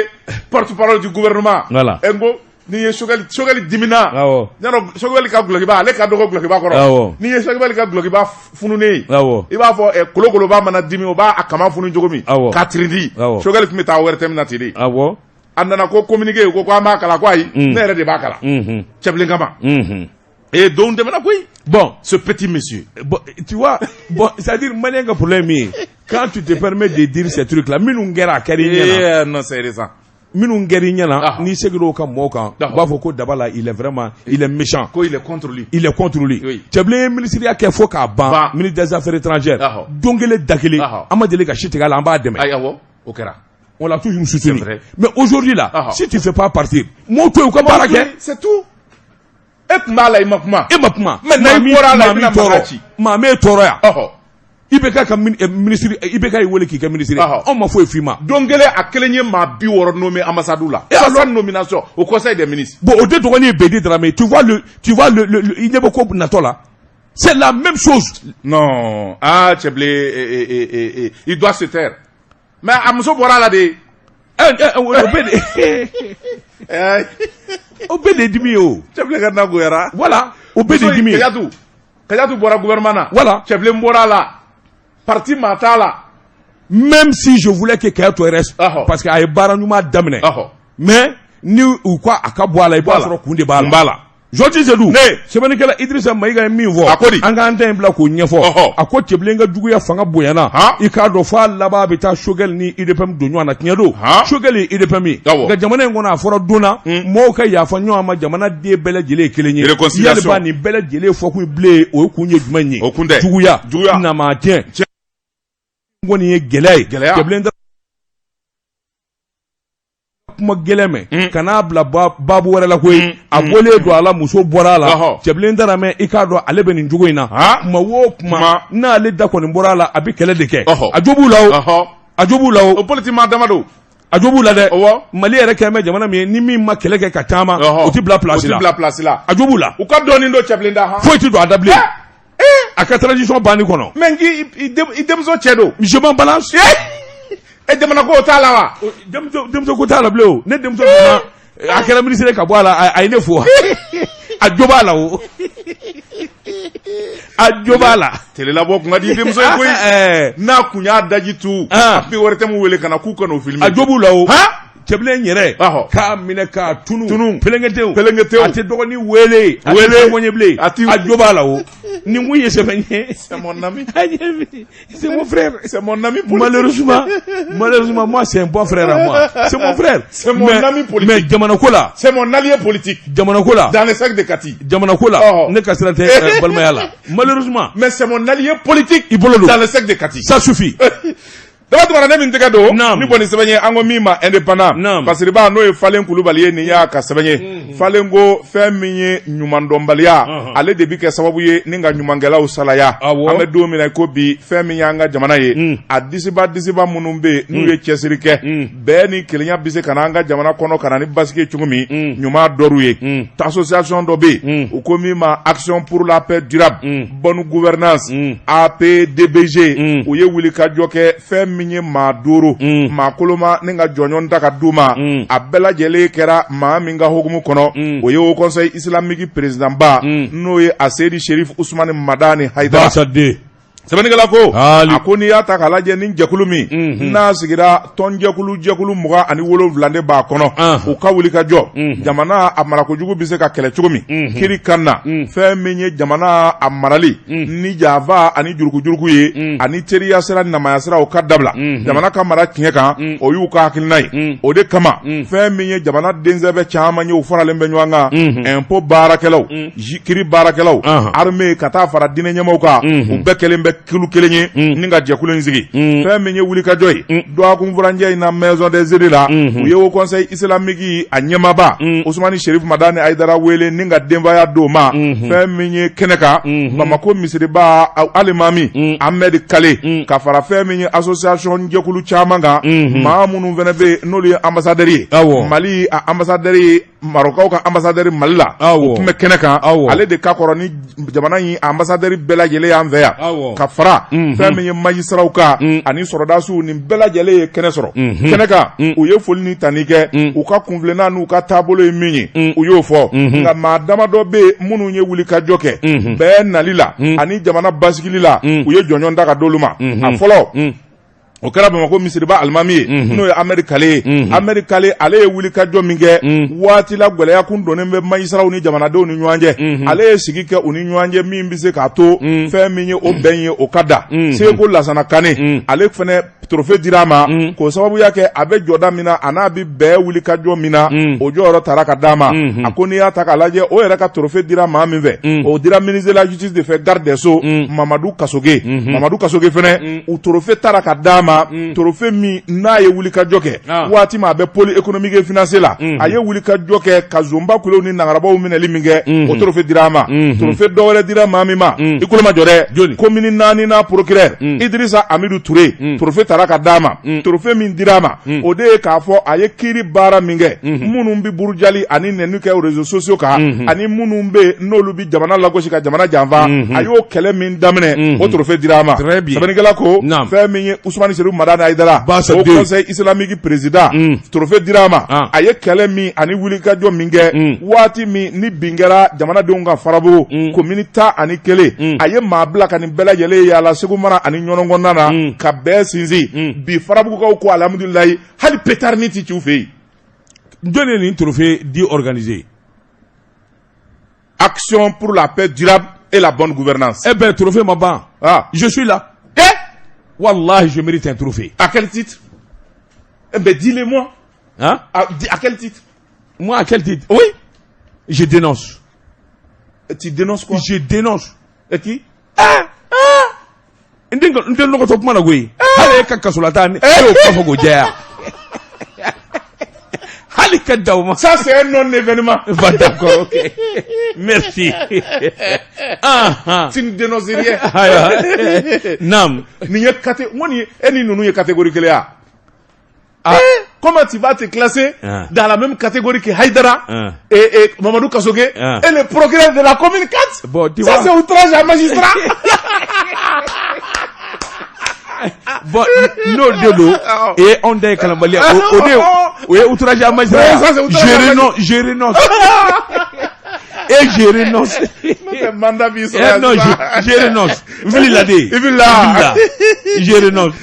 porte-parole du gouvernement. Voilà. N ko n'i ye Choguel, Choguel dimina. Awɔ. Yarɔ Choguel ka gulokiba, ale ka dɔgɔ gulokiba kɔrɔ. Awɔ. N'i ye Choguel ka gulokiba fununen ye. Awɔ. I b'a fɔ kolokoloba mana dimi, o b'a a kaman funu cogo min. Awɔ. K'a tirindi. Awɔ. Choguel tun bɛ taa ORTM na ten de. Awɔ. A nana ko communiqué, ko an b'a kalan, ko ayi. Ne yɛrɛ de b'a kalan. Cɛbilen kama. Et donc tɛmɛna koyi. Bon. Ce petit monsieur. Bon, tu vois, bon, c'est-à-dire malien ka problème min ye, quand tu te permets de dire ces trucs là, minnu kɛra a kɛra i ɲɛna. Non, c'est récent. Minnu kɛra i ɲɛna, n'i seginna o kan mɔgɔw kan, u b'a fɔ ko Daba la, il est vraiment, il est méchant. Ko il est contre lui. Il est contre lui. Oui. Cɛbilen ye ministériya kɛ fo k'a ban, ministre des affaires étrangères. Don kelen da kelen, an ma deli ka si tigɛ a la, an b'a dɛmɛ. Ayi, awɔ, o kɛra. On l'a toujours soutenu. Mais aujourd'hui là, si tu fais pas partir, mɔgɔw to yen u ka baara kɛ. C'est tout. E tun b'a la, i ma kuma. E ma kuma. Mais n'a bɔra a la, i bɛna mankan ci. Maa m'e tɔɔrɔ yan. IBK ka ministre, IBK y'i wele k'i kɛ ministre ye. Anw ma foyi f'i ma. Don kelen, a kelen ye maa 60 nommé ambassade la. Et alors nomination au conseil des ministres. Bon, o de dɔgɔnin ye Bedi Dramé. Tu vois le i ɲɛ bɛ ko natɔ la. C'est la même chose. Non, ah Cɛbilen, il doit se taire. Mais a muso bɔra a la de. O bɛɛ de o bɛɛ de ye dimi ye o. Cɛbilen ka na goyara. Voilà, o bɛɛ de ye dimi ye. Kajatu bɔra gouvernement na. Voilà. Cɛbilen bɔra a la. Parti maa t'a la. Même si je voulais que Kayato reste, parce que a ye baara ɲuman daminɛ. Mais ni u ko a ka bɔ a la, i b'a sɔrɔ kun de b'a la. B'a la. Jɔti Sedu, sɛbɛnnikɛla Idrissa Mayiga ye min fɔ, a ko di, an k'an ta in bila k'o ɲɛfɔ. A ko Cɛbilen ka juguya fanga bonyana, i k'a dɔn f'a laban bɛ taa Choguel ni UDPM don ɲɔgɔn na. Tiɲɛ don, Choguel ye UDPM ye, nka jamana in kɔnɔ a fɔra don na mɔgɔw ka yafa ɲɔgɔn ma, jamana den bɛɛ lajɛlen ye kelen ye. Yalima nin bɛɛ lajɛlen fɔkun bilen, o ye kun ye jumɛn ye? O kun tɛ juguya, namatiɲɛ kɔni ye gɛlɛya ye. Cɛbilen kuma gɛlɛn mɛn kan'a bila baabu wɛrɛ la koyi. A bɔlen don a la, muso bɔra a la. Cɛbilen Daramɛ, i k'a dɔn ale bɛ nin cogo in na, kuma o kuma n'ale da kɔni bɔra a la, a bɛ kɛlɛ de kɛ. A jo b'u la o, a jo b'u la o. O politique maa dama don. A jo b'u la dɛ. Mali yɛrɛ kɛlen bɛ jamana min ye, ni min ma kɛlɛ kɛ ka taama, o tɛ bila place la. O tɛ bila place la. A jo b'u la. U ka dɔɔnin don cɛbilen da han. Foyi tɛ don a da bilen. A ka transition banni kɔnɔ. Mais i denmuso cɛ don. Je m'en balance. E jamana ko t'a la wa? Denmuso ko t'a la bilen o. Ne denmuso donna, a kɛra ministre ka bɔ a la, a ye ne fo. A jo b'a la o. A jo b'a la. Télé labɔ kun ka di i denmuso ye koyi. N'a kun y'a daji tu. A bɛ ORTM wele ka na k'u ka n'o filmer. A jo b'u la o. Cɛbilen yɛrɛ k'a minɛ k'a tunu tunu pelenketew pelenketew a tɛ dɔgɔnin wele a tɛ ɲɔgɔn ye bilen a jo b'a la o nin kun ye sɛbɛn ye. C'est mon ami. C'est mon frère. C'est mon ami politique. Malheureusement, malheureusement, moi, c'est un bon frère à moi. C'est mon frère. C'est mon ami politique. Mais jamana ko la. C'est mon allié politique. Jamana ko la. Dans les sacs de Kati. Jamana ko la. Ne ka sira tɛ balimaya la. Malheureusement. Mais c'est mon allié politique. I bolo don. Dans les sacs de Kati. Ça suffit. Daba Tunkara, ne min tɛgɛ don ni bɔ ni sɛbɛn ye, an ko min ma Indépendant. Basiriba, n'o ye Falen Kulubali ye, nin y'a ka sɛbɛn ye. Falen ko fɛn min ye ɲumandɔnbaliya, ale de bi kɛ sababu ye ni ka ɲumankɛlaw salaya. An bɛ don min na ko bi, fɛn min y'an ka jamana ye, a disiba disiba minnu bɛ yen n'u ye cɛsiri kɛ, bɛn ni kelenya bɛ se ka na an ka jamana kɔnɔ ka na ni basigi ye cogo min, ɲuman dɔr'u ye. Association dɔ bɛ yen, u ko min ma Action pour la paix durable, bonne gouvernance, APDBG, u ye wulikajɔ kɛ. Fɛn min ye maa 5 maa koloma ni ka jɔnjɔn ta ka d'u ma, a bɛɛ lajɛlen kɛra maa min ka hukumu kɔnɔ, o ye Haut Conseil islamique président ba, n'o ye Aseyidi Sherif Usumani Madani Hayidara. Sɛbɛnnikɛla ko, a ko n'i y'a ta k'a lajɛ, ni jɛkulu min n'a sigira, tɔnjɛkulu jɛkulu 27 de b'a kɔnɔ, u ka wuli ka jɔ jamana a marakojugu bɛ se ka kɛlɛ cogo min, kiri kan na, fɛn min ye jamana a marali ni janfa ani jurukujuruku ye ani teriya sira, namaya sira, o ka dabila, jamana ka mara tiɲɛ kan, o y'u ka hakilina ye. O de kama, fɛn min ye jamana densɛbɛ caman ye, u faralen bɛ ɲɔgɔn kan, impôt baarakɛlaw, kiri baarakɛlaw, armée, ka taa fara diinɛ ɲɛmaaw kan, u bɛɛ kɛlen bɛ kulu kelen ye ni ka jɛkulu in sigi. Fɛn min ye wulikajɔ ye dɔgɔkun furancɛ in na, Maison des Jeunes la, u ye Haut Conseil islamique a ɲɛmaaba Usumani Sherif Madani Hayidara wele ni ka denbaya d'o ma. Fɛn min ye kɛnɛ kan, Bamakɔ misiriba alimami Ahmed Kale, ka fara fɛn min ye association jɛkulu caman kan, maa minnu fana bɛ yen n'olu ye ambassadeur ye, Mali a ambassadeur ye, Marɔkaw ka ambassadeur Mali la, o tun bɛ kɛnɛ kan. Ale de ka kɔrɔ ni jamana in ambassadeur bɛɛ lajɛlen y'an fɛ yan, ka fara fɛn min ye magistraw kan ani sɔrɔdasiw, nin bɛɛ lajɛlen ye kɛnɛ sɔrɔ kɛnɛ kan. U ye foli ni tani kɛ, u ka kunfilenna n'u ka taabolo ye min ye, u y'o fɔ. Nka maa damadɔ bɛ yen minnu ye wulikajɔ kɛ bɛɛ nali la ani jamana basigili la, u ye jɔnjɔn ta ka d'olu ma. A fɔlɔ, o kɛra Bamakɔ misiriba alimami ye, n'o ye Amɛdi Kale ye. Amɛdi Kale, ale ye wulikajɔ min kɛ waati la, gɛlɛya kun donnen bɛ majisaraw ni jamanadenw ni ɲɔgɔn cɛ, ale ye sigi kɛ u ni ɲɔgɔn cɛ min bɛ se k'a to fɛn min ye o bɛn ye, o ka da. Seko Lasana Kane, ale fana trophée dira a ma k'o sababuya kɛ a bɛ jɔda min na, a n'a bɛ bɛɛ wulikajɔ min na, o jɔyɔrɔ tara ka d'a ma. A ko n'i y'a ta k'a lajɛ, o yɛrɛ ka trophée dira maa min fɛ, o dira ministre de la justice de fɛ, garde des sceaux Mamadu Kasoge. Mamadu Kasoge fana, u trophée tara ka d'a ma, trophée min n'a ye wulikajɔ kɛ waati min a bɛ pôle économique et financier la, a ye wulikajɔ kɛ ka zonba kulew ni nagarabaw minɛli min kɛ, o trophée dira a ma. Trophée dɔ wɛrɛ dira maa min ma, i tulo majɔ dɛ, commune naani na procureur Idrissa Amidou Touré, trophée tara ka d'a ma. Trophée min dira a ma, o de ye k'a fɔ a ye kiiri baara min kɛ, minnu bɛ burujali ani nɛni kɛ réseaux sociaux kan, ani minnu bɛ n'olu bɛ jamana lagosi ka jamana janfa, a y'o kɛlɛ min daminɛ, o trophée dira a ma. Sɛbɛnnikɛla ko fɛn min ye Usumani Serifu Madani Hayidara, Haut Conseil islamique président, trophée dira a ma. A ye kɛlɛ min ani wulikajɔ min kɛ waati min ni bin kɛra jamanadenw kan Farabugu, commune 11, a ye maa bila ka nin bɛɛ lajɛlen yaala Segu mara ani Ɲɔnɔ kɔnɔna na ka bɛɛ sinsin. Bi Farabugukaw ko alhamdulilayi, hali pétard ni tɛ ci u fɛ yen. Jɔn ye nin trophée di organiser? Action pour la paix durable et la bonne gouvernance. Eh ben, trophée ma ban. Ah. Je suis là. Eh? Wallahi, je mérite un trophée. À quel titre? Eh ben, dis-le-moi. Hein? À quel titre? Moi, à quel titre? Oui. Je dénonce. Tu dénonces quoi? Je dénonce. Et qui? Ah! Ah! N den n den nɔgɔtɔ kuma na koyi. Hali e ka kasolata ni e y'o kuma fɔ k'o jɛya. Hali ka da o ma. Ça, c'est un non-événement. Va, d'accord, ok. Merci. Ah, ah. Tu ne dénonces rien. Ayiwa. Naam. Nin ye kate, n ko nin e ni ninnu ye catégorie kelen ya. Ah. Eh, comment tu vas te classer Ah. dans la même catégorie que Haïdara Ah. et Mamadou Kassogué Ah. et le procureur de la commune 4? Bon, tu Ça, vois. c'est outrage à magistrat. Bon, n'o de don e anw ta ye kalanbaliya o o de o ye outrage à magistrat Ouais, ça, c'est outrage à je renonce, je renonce et je renonce. N'o tɛ mandat b'i sɔrɔ Eh yan non, sisan. je renonce. N filila de. I filila. N filila. Je renonce.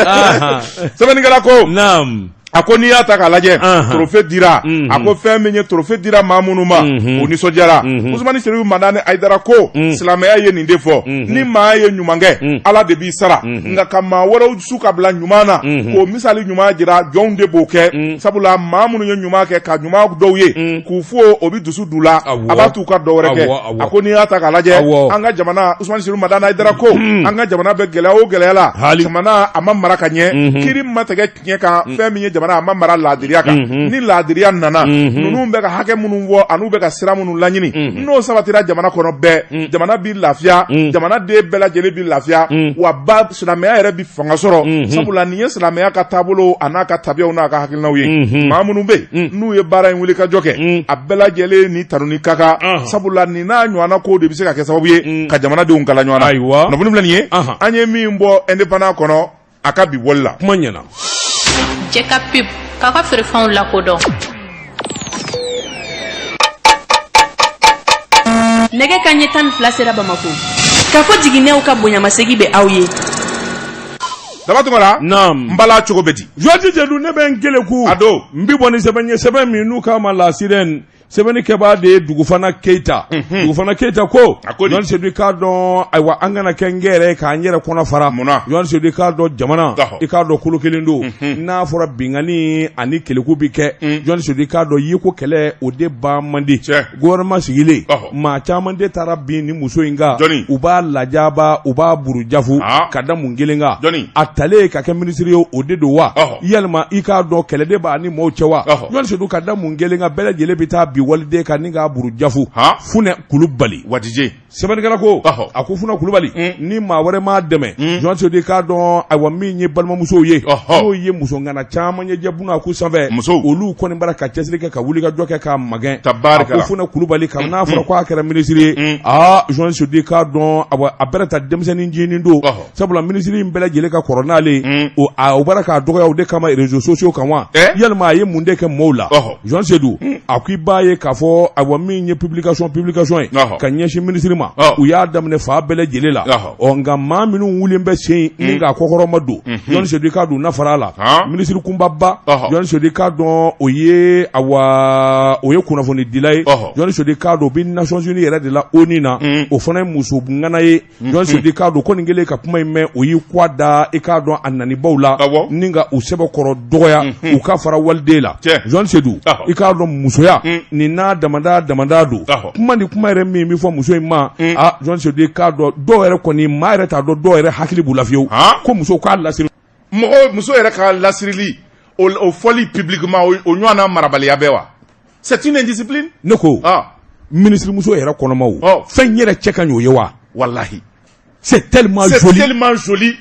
Ah, Sɛbɛnnikɛla ko naam. A ko n'i y'a ta k'a lajɛ trophée dira a ko fɛn min ye trophée dira maa minnu ma u nisɔndiyara Usumani Serifu Madani Hayidara ko silamɛya ye nin de fɔ ni maa ye ɲuman kɛ Ala de b'i sara nka ka maa wɛrɛw su ka bila ɲuman na k'o misali ɲuman jira jɔnw de b'o kɛ sabula maa minnu ye ɲuman kɛ ka ɲuman dɔw ye k'u fo o bɛ dusu d'u la a b'a t'u ka dɔ wɛrɛ kɛ a ko n'i y'a ta k'a lajɛ an ka jamana Usumani Serifu Madani Hayidara ko an ka jamana bɛ gɛlɛya o gɛlɛya la jamana a ma mara ka ɲɛ kiri ma tigɛ tiɲɛ kan fɛn min ye jamana a ma mara laadiriya kan ni laadiriya nana ninnu bɛ ka hakɛ minnu fɔ an'u bɛ ka sira minnu laɲini n'o sabatira jamana kɔnɔ bɛɛ jamana bɛ lafiya jamana den bɛɛ lajɛlen bɛ lafiya wa ba silamɛya yɛrɛ bɛ fanga sɔrɔ sabula nin ye silamɛya ka taabolo a n'a ka tabiyaw n'a ka hakilinaw ye maa minnu bɛ yen n'u ye baara in wuli ka jɔ kɛ a bɛɛ lajɛlen ni tanuni ka kan sabula nin n'a ɲɔgɔnna kow de bɛ se ka kɛ sababu ye ka jamanadenw kala ɲɔgɔn na. Ayiwa, kunnafoni filɛ nin ye an ye min bɔ Indépendant kɔnɔ a ka bi bɔli la. Kuma ɲɛna. Jɛ ka pub k'aw ka feerefɛnw lakodɔn. Nɛgɛ kanɲɛ 12 sera Bamako. Kafo jiginɛw ka bonyamasegin bɛ aw ye. Daba Tunkara. Naam. N bala cogo bɛ di? Joti Sedu, ne bɛ n keleku. A don. N bi bɔ ni sɛbɛn ye, sɛbɛn min n'u k'a ma La Sirène. Sɛbɛnni kɛbaa de ye Dugufana Keyita. Dugufana Keyita ko A ko di? Jɔn Sedu, i k'a dɔn, ayiwa, an kana kɛ n yɛrɛ ye k'an yɛrɛ kɔnɔ fara. Mun na? Jɔn Sedu, i k'a dɔn, jamana, i k'a dɔn, kolo kelen don. N'a fɔra binkanni ani keleku bi kɛ, Jɔn Sedu, i k'a dɔn, yeko kɛlɛ o de ban man di. Gouvernement sigilen, maa caman de taara bin ni muso in kan. Jɔnni? U b'a lajaba, u b'a burujafu. Ka da mun kelen kan? Jɔnni? A talen ka kɛ minisiri ye, o de don wa? Yalima i k'a dɔn, kɛlɛ de b'a ni maaw cɛ wa? Jɔn Sedu, ka da mun kelen kan, bɛɛ lajɛlen bɛ taa bin waliden kan ni k'a burujafu? Funɛ Kulubali. Wadije. Sɛbɛnnikɛla ko, a ko Funɛ Kulubali, ni maa wɛrɛ m'a dɛmɛ, Jɔn Sedu, i k'a dɔn, ayiwa, min ye balimamusow ye, n'o ye musoŋana caman ye jɛbuna ko sanfɛ, musow olu kɔni bara ka cɛsiri kɛ ka wuli ka jɔ kɛ k'a magɛn. Tabarikala. A ko Funɛ Kulubali, kabini n'a fɔra ko a kɛra minisiri ye, aa, Jɔn Sedu, i k'a dɔn, ayiwa, a bɛrɛ ta denmisɛnnin jinin don, sabula minisiri in bɛɛ lajɛlen ka kɔrɔ n'ale ye. O a o bara k'a dɔgɔya o de kama réseaux sociaux kan wa? Yalima a ye mun de kɛ mɔɔw la? Jɔn Sedu, a ko i b'a ye k'a fɔ, ayiwa, min ye publication ye ka ɲɛsin minisiri ma, u y'a daminɛ fan bɛɛ lajɛlen la. Ɔ nka maa minnu wulilen bɛ sen ni k'a kɔkɔrɔma don, Jɔn Sedu, i k'a dɔn, na fara a la minisiri kunbaba, Jɔn Sedu, i k'a dɔn, o ye, awa, o ye kunnafonidila ye. Jɔn Sedu, i k'a dɔn, o bɛ Nations Unies yɛrɛ de la, ONU na. O fana ye muso ŋana ye. Jɔn Sedu, i k'a dɔn ko nin kɛlen ka kuma in mɛn, o y'i kɔ da, i k'a dɔn, a nanibaw la ni ka u sɛbɛkɔrɔ dɔgɔya, u ka fara waliden la. Jɔn Sedu, i k'a dɔn, musoya nin n'a damada damada don. Kuma ni kuma yɛrɛ min bɛ fɔ muso in ma, aa, Jɔn Sedu, i k'a dɔn, dɔw yɛrɛ kɔni, maa yɛrɛ t'a dɔn, dɔw yɛrɛ hakili b'u la fiyewu ko muso k'a lasiri. Mɔgɔ muso yɛrɛ ka lasirili, o fɔli publiquement, o ɲɔgɔnna marabaliya bɛ wa? C'est une indiscipline. Ne ko minisiri muso yɛrɛ kɔnɔmaw, fɛn yɛrɛ cɛ ka ɲi o ye wa? Wallahi. C'est tellement C'est joli. tellement joli.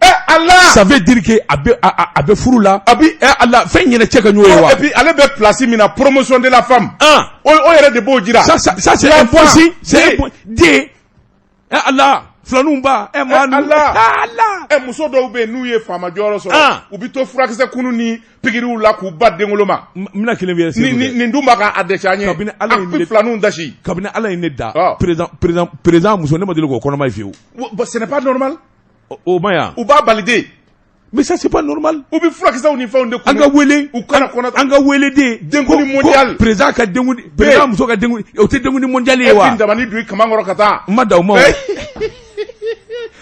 Eh Allah! Ça veut dire que a bɛ a bɛ furu la. A bi Eh Allah, fɛn yɛrɛ cɛ ka ɲi o ye wa? Et puis ale bɛ place min na, promotion de la femme. O yɛrɛ de b'o jira. Ça c'est La un bon signe, c'est Den. un bon den. Eh Allah, filaninw ba, eh maa Eh Allah. Allah. Eh, muso dɔw bɛ yen n'u ye faama jɔyɔrɔ sɔrɔ, u bɛ to furakisɛ kunu ni pikiriw la k'u ba denkolo ma. N bɛna kelen f'i ye, Ni Seydou ni dɛ. nin dun b'a ka a dɛsɛ an ye. Kabini Ala A ye bɛ ne filaninw dasi. Kabini Ala ye ne da, président muso, ne ma deli k'o kɔnɔma ye fiyewu. Bon, ce n'est pas normal. O ma yan. U b'a valider. Mais ça, c'est pas normal. U bɛ furakisɛw ni fɛnw de kunu. An ka wele, U kana kɔnɔ. An ka wele den. Denkundi mondial. Président ka denkundi, président muso ka denkundi, o tɛ denkundi mondial ye E wa? bɛ dabani don i kaman kɔrɔ ka taa. N ma da o ma o.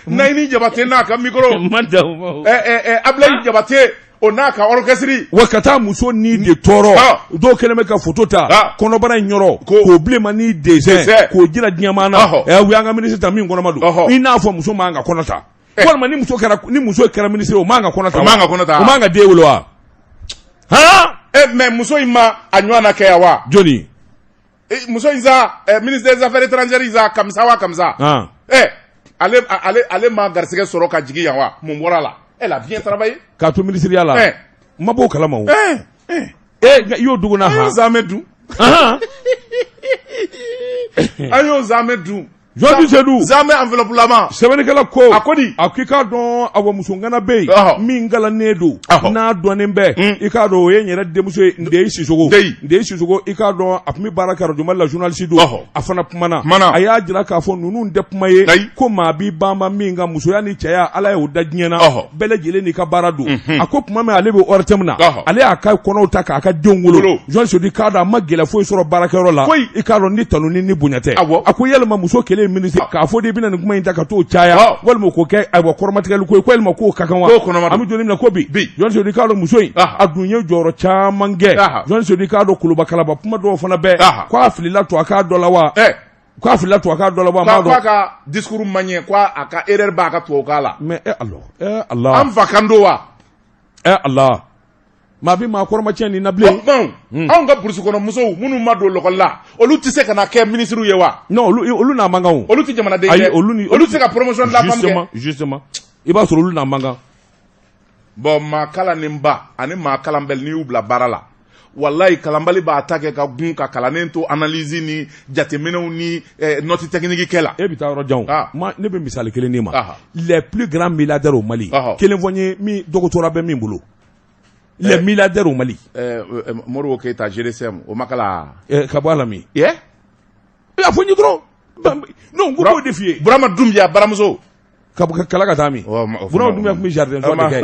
Nayini Jabate n'a ka micro. N ma da o ma o. Ablaye Jabate o n'a ka orchestre. Wa ka taa muso ni de tɔɔrɔ. Dɔw kɛlen bɛ ka photo ta kɔnɔbara in yɔrɔ k'o bilenman dessin k'o jira diɲɛmaa na. U y'an ka ministre ta min kɔnɔma don, i n'a fɔ muso man ka kɔnɔ ta, walima ni muso kɛra ministre ye, o man ka kɔnɔ ta. O man ka kɔnɔ ta. O man ka den wolo wa? Han. Mais muso in ma a ɲɔgɔn na kɛ yan wa? Jɔni? Muso in sa, ministre des affaires étrangères in sa, Kamisa wa Kamisa. Ale ma garisɛgɛ sɔrɔ ka jigin yan wa? Mun bɔra la? Elle a bien travaillé. K'a to ministeriya la. Ma b'o kalama o. E i y'o dugu na. An y'o zamɛ dun. An y'o zamɛ dun. Journaliste Seydou. Zamɛ enveloppe lama. Sɛbɛnnikɛla ko. A ko di. A ko i k'a dɔn awa musogana bɛ yen. Min kalannen don. N'a dɔnnen bɛ. I k'a dɔn o ye n yɛrɛ denmuso ye Ndeyi Sisogo. Ndeyi. Ndeyi Sisogo i k'a dɔn a tun bɛ baara kɛ Radio Mali la journaliste don. A fana kumana. Kumana. A y'a jira k'a fɔ ninnu tɛ kuma ye. Ayi. Ko maa b'i banba min kan musoya ni cɛya Ala y'o da diɲɛ na. Bɛɛ lajɛlen n'i ka baara don. A ko tuma min ale bɛ ORTM na. Ale y'a ka kɔnɔw ta k'a ka denw wolo. Journaliste Seydou i k'a dɔn a ma gɛlɛya foyi sɔrɔ baarakɛyɔrɔ la. Foyi. I k'a dɔn ni tanuni ni bonya tɛ. Awɔ. A ko yalima muso kelen ministre k'a fɔ de i bɛna nin kuma in ta ka t'o caya. Walima k'o kɛ ayiwa kɔrɔmatigɛli ko ye ko yalima k'o ka kan wa? K'o kɔnɔma don. An bɛ don min na ko bi. Bi. Journaliste Seydou i k'a dɔn muso in. A dun ye jɔyɔrɔ caman kɛ. Journaliste Seydou i k'a dɔn koloba kalaba kuma dɔw fana bɛɛ. K'a filila to a k'a dɔ la wa? K'a filila to a k'a dɔ la wa? K'a k'a ka discours ma ɲɛ, k'a ka erreur b'a ka tubabukan la. Mais alors, Allah. An fa kan don wa? Allah. Maa bɛ maa kɔrɔma nin na bilen. Anw ka burusi kɔnɔ musow minnu ma don lakɔli la, olu tɛ se ka na kɛ minisiriw ye wa? Non, olu n'a man kan. Olu tɛ jamanaden ye. Ayi, olu ni olu tɛ se ka promotion de la femme kɛ. Justement, i b'a sɔrɔ olu n'a man kan. Bon, maa kalannenba ani maa kalanbali, n'i y'u bila baara la, walayi kalanbali b'a ta kɛ ka gun ka kalannen to analyse ni jateminɛw ni note technique kɛ la. E bɛ taa yɔrɔ jan o. Ne bɛ misali kelen d'i ma. Les plus grands milliardaires au Mali. Kelen fɔ n ye min doctorat bɛ min bolo. Les milliardaires au Mali. Modibo Keyita, GDCM, o ma kalan. Ka bɔ a la min? A fɔ n ye dɔrɔn. Non, n ko b'o de f'i ye. Burama Dunbiya baramuso. Ka kala ka taa min? Burama Dunbiya tun bɛ jardin de kɛ.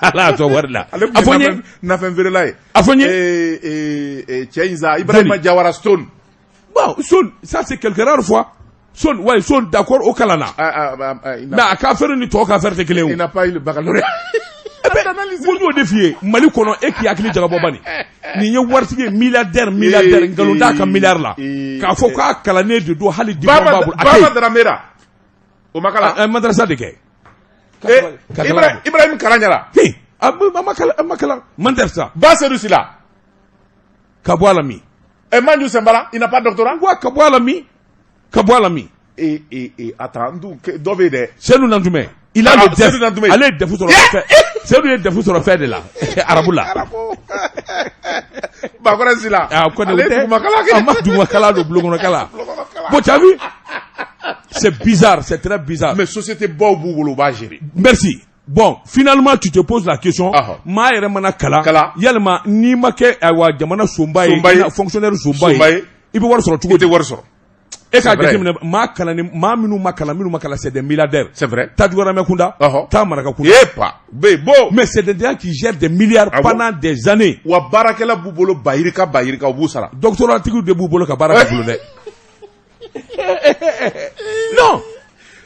Ala y'a to wari la. A fɔ n ye. Nafɛn feerela ye. A fɔ n ye. Cɛ in sa, Ibrahima Jawara Stone. Bon, Stone, ça c'est quelque rare fois. Stone, ouais, Stone, d'accord, o kalanna. Mais a ka affaire ni tɔw ka affaire tɛ kelen ye o. Il n'a pas eu le baccalauréat. Ko n y'o de f'i ye Mali kɔnɔ, e k'i hakili jagabɔ bani. Nin ye waritigi ye, milliardaire, milliardaire, nkalon t'a ka milliard la. K'a fɔ k'a kalannen de don, hali diplôme b'a bolo. Baba Daramera. O ma kalan. A madrasa de kɛ. Ibrahim Karaɲara. A ma kalan, a ma kalan. Madrasa. Ba Seydou Sila. Ka bɔ a la min? Manju Sɛnbara, il n'a pas doctorat. Wa ka bɔ a la min? Ka bɔ a la min? Attends, dɔ bɛ yen dɛ. Seydou Nantumɛ. Il a le DEF. Ale ye DEF sɔrɔ fɛn. Seydou ye DEF sɔrɔ fɛn de la. Arabu la. Bakɔrɛ Sila. Ale ye dugumakalan kɛ. A ma dugumakalan don, bulonkɔnɔkalan. Bon, tu as vu? C'est bizarre, c'est très bizarre. Mais société baw b'u bolo, u b'a gérer. Merci. Bon, finalement, tu te poses la question. Maa yɛrɛ mana kalan. Yalima n'i ma kɛ ayiwa jamana sonba ye, fonctionnaire sonba ye, i bɛ wari sɔrɔ cogo di? I tɛ wari sɔrɔ. E k'a jateminɛ, maa kalan maa minnu ma kalan, minnu ma kalan, c'est des milliardaires. C'est vrai. Taa Juguyaramɛ kunda. Taa Maraka kunda. Eh pa, bɛ bon. Mais c'est des gens qui gèrent des milliards pendant des années. Wa baarakɛla b'u bolo bayirika bayirika, u b'u sara. Doctorat tigiw de b'u bolo ka baara k'u bolo dɛ. Non.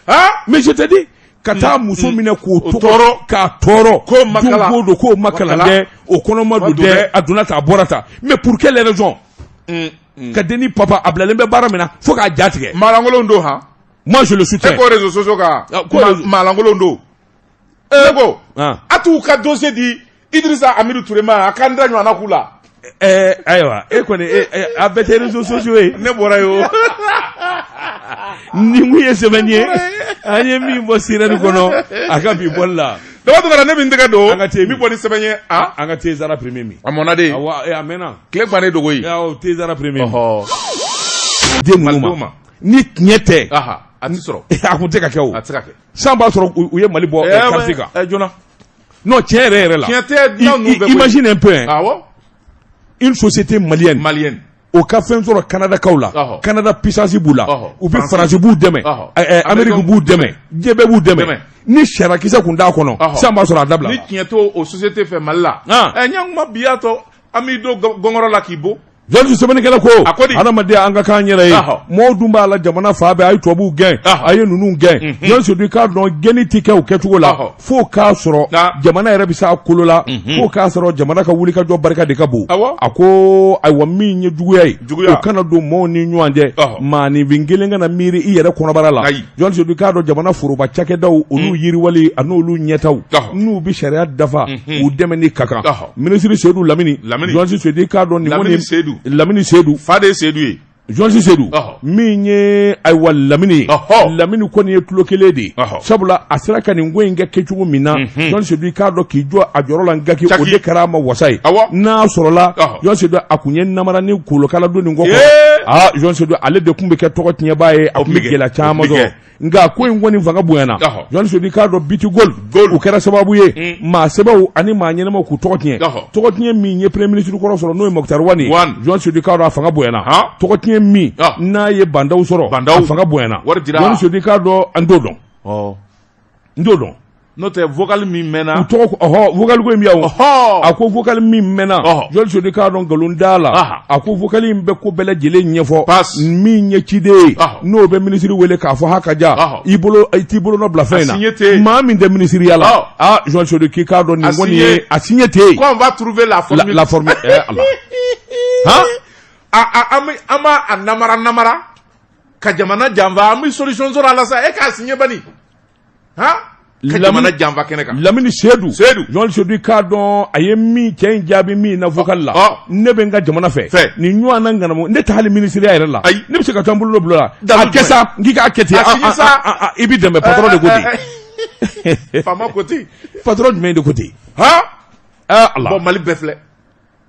Ah, mais je te dis, ka taa muso minɛ k'o tɔɔrɔ, k'a tɔɔrɔ. K'o ma kalan. Don o don k'o ma kalan dɛ, o kɔnɔma don dɛ, a donna tan, a bɔra tan. Mais pour quelle raison? Ka denni papa a bilalen bɛ baara min na fo k'a ja tigɛ. Maalankolon don han. Moi je le soutiens. E ko réseaux sociaux kan. Maalankolon don. Ne ko. A t'u ka dossier di Idrissa Amidou Touré ma, a k'an da ɲɔgɔnna k'u la. Ayiwa, e kɔni a bɛɛ tɛ réseaux sociaux ye. Ne bɔra yen o. Nin kun ye sɛbɛn ye an ye min bɔ sirɛni kɔnɔ a ka bi bɔli la. Daba Tunkara, ne bɛ n tɛgɛ don. An ka te min bɔ ni sɛbɛn ye. An ka thé Zara premier min. A mɔnna de. Awɔ, a mɛnna. Tile gannen dogo ye. Awɔ, thé Zara premier min. Den ninnu ma ni tiɲɛ tɛ. A tɛ sɔrɔ. A kun tɛ ka kɛ o. A tɛ se ka kɛ. San b'a sɔrɔ u ye Mali bɔ carte kan. Joona. Non, tiɲɛ yɛrɛ yɛrɛ la. Tiɲɛ tɛ ninnu bɛɛ. Imagine un peu hein. Awɔ. Une société malienne. Malienne. O ka fɛn sɔrɔ Kanadakaw la. Canada puissance b'u la. U bɛ Faransi b'u dɛmɛ. Amérique b'u dɛmɛ. Diɲɛ bɛɛ b'u dɛmɛ. Ni sariyakisɛ kun t'a kɔnɔ. San b'a sɔrɔ a dabila. Ni tiɲɛ t'o o société fɛ Mali la. Ɲankuma bi y'a tɔ an b'i don gɔngɔrɔ la k'i bon. Jɔnni sɛbɛnnikɛla ko, A ko di? Adamaden an ka k'an yɛrɛ ye. Mɔgɔw dun b'a la jamana fan bɛɛ, a ye tubabuw gɛn, a ye ninnu gɛn. Jɔnni Seydou, i k'a dɔn gɛnni tɛ kɛ o kɛcogo la. F'o k'a sɔrɔ jamana yɛrɛ bɛ se a kolo la. F'o k'a sɔrɔ jamana ka wulikajɔ barika de ka bon. A ko ayiwa min ye juguya ye, o kana don mɔgɔw ni ɲɔgɔn cɛ. Maaninfin kelen kana miiri i yɛrɛ kɔnɔbara la. Jɔnni Seydou, i k'a dɔn jamana foroba cakɛdaw, olu yiriwali an'olu ɲɛtaw, n'u bɛ sariya dafa, u dɛmɛni ka kan. Minisiri Seydou Lamini, Jɔnni Seydou, i k'a dɔn nin Lamini Seydou. Lamini Seydou. Fa de ye Seydou ye. Journaliste Seydou min ye ayiwa Lamini ye Lamini kɔni ye tulo kelen de ye sabula a sera ka nin ko in kɛ kɛcogo min na journaliste Seydou i k'a dɔn k'i jɔ a jɔyɔrɔ la Ngaki o de kɛra a ma wasa ye n'a sɔrɔla journaliste Seydou a kun ye namara ni kolokala don nin kɔ aa journaliste Seydou ale de tun bɛ kɛ tɔgɔ tiɲɛbaa ye a tun bɛ gɛlɛya caman sɔrɔ nka ko in kɔni fanga bonyana journaliste Seydou i k'a dɔn B2Gold o kɛra sababu ye maa sɛbɛw ani maa ɲɛnamaw k'u tɔgɔ tiɲɛ tɔgɔ tiɲɛ min ye premier ministre kɔrɔ sɔrɔ n'o ye Moctar Ouane ye journaliste Seydou i k'a dɔn a fanga bonyana tɔgɔ tiɲɛ min n'a ye Bah N'Daw sɔrɔ a fanga bonyana journaliste Seydou i k'a dɔn an t'o dɔn n t'o dɔn n'o tɛ vocal min mɛnna u tɔgɔ ɔhɔ vocal ko in bɛ yan o a ko vocal min mɛnna journaliste Seydou i k'a dɔn nkalon t'a la a ko vocal in bɛ ko bɛɛ lajɛlen ɲɛfɔ min ye ciden ye n'o bɛ minisiri wele k'a fɔ ha ka ja i bolo i t'i bolo nɔ bila fɛn in na maa min tɛ minisiriya la aa journaliste Seydou k'i k'a dɔn nin kɔni ye a signé tɛ yen qu'on va trouver la formule la formule ala han an b'a a namara namara ka jamana janfa an bɛ solution sɔrɔ a la sa e k'a signé bani han ka jamana janfa kɛnɛ kan Lamini Seydou Seydou journaliste Seydou i k'a dɔn a ye min cɛ in jaabi min na vocal la ne bɛ n ka jamana fɛ nin ɲɔgɔn na ŋanamu ne tɛ hali minisiriya yɛrɛ la ayi ne bɛ se ka taa n bolo bila la a kɛ sa n k'i k'a kɛ ten i bɛ dɛmɛ patron de ko ten faama ko ten patron jumɛn de ko ten han ala bon Mali bɛɛ filɛ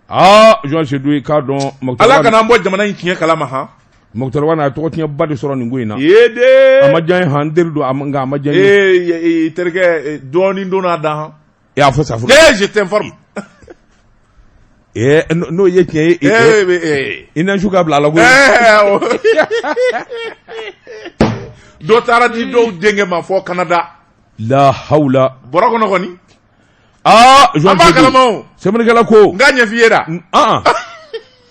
aa journaliste Seydou i k'a dɔn Ala kana an bɔ jamana in tiɲɛ kalama han Moctar Ouane a tɔgɔ tiɲɛba de sɔrɔ nin ko in na ye de a ma diya n ye han n teri don nka a ma diya n ye ee terikɛ dɔɔnin donna da han e y'a fɔ sa fɔlɔ ee je t'informe ee n'o ye tiɲɛ ye ee i na su ka bila a la koyi dɔ taara di dɔw denkɛ ma fɔ Canada la hawula bɔrɔ kɔnɔ kɔni aa an b'a kalama o sɛbɛnnikɛla ko n k'a ɲɛf'i ye da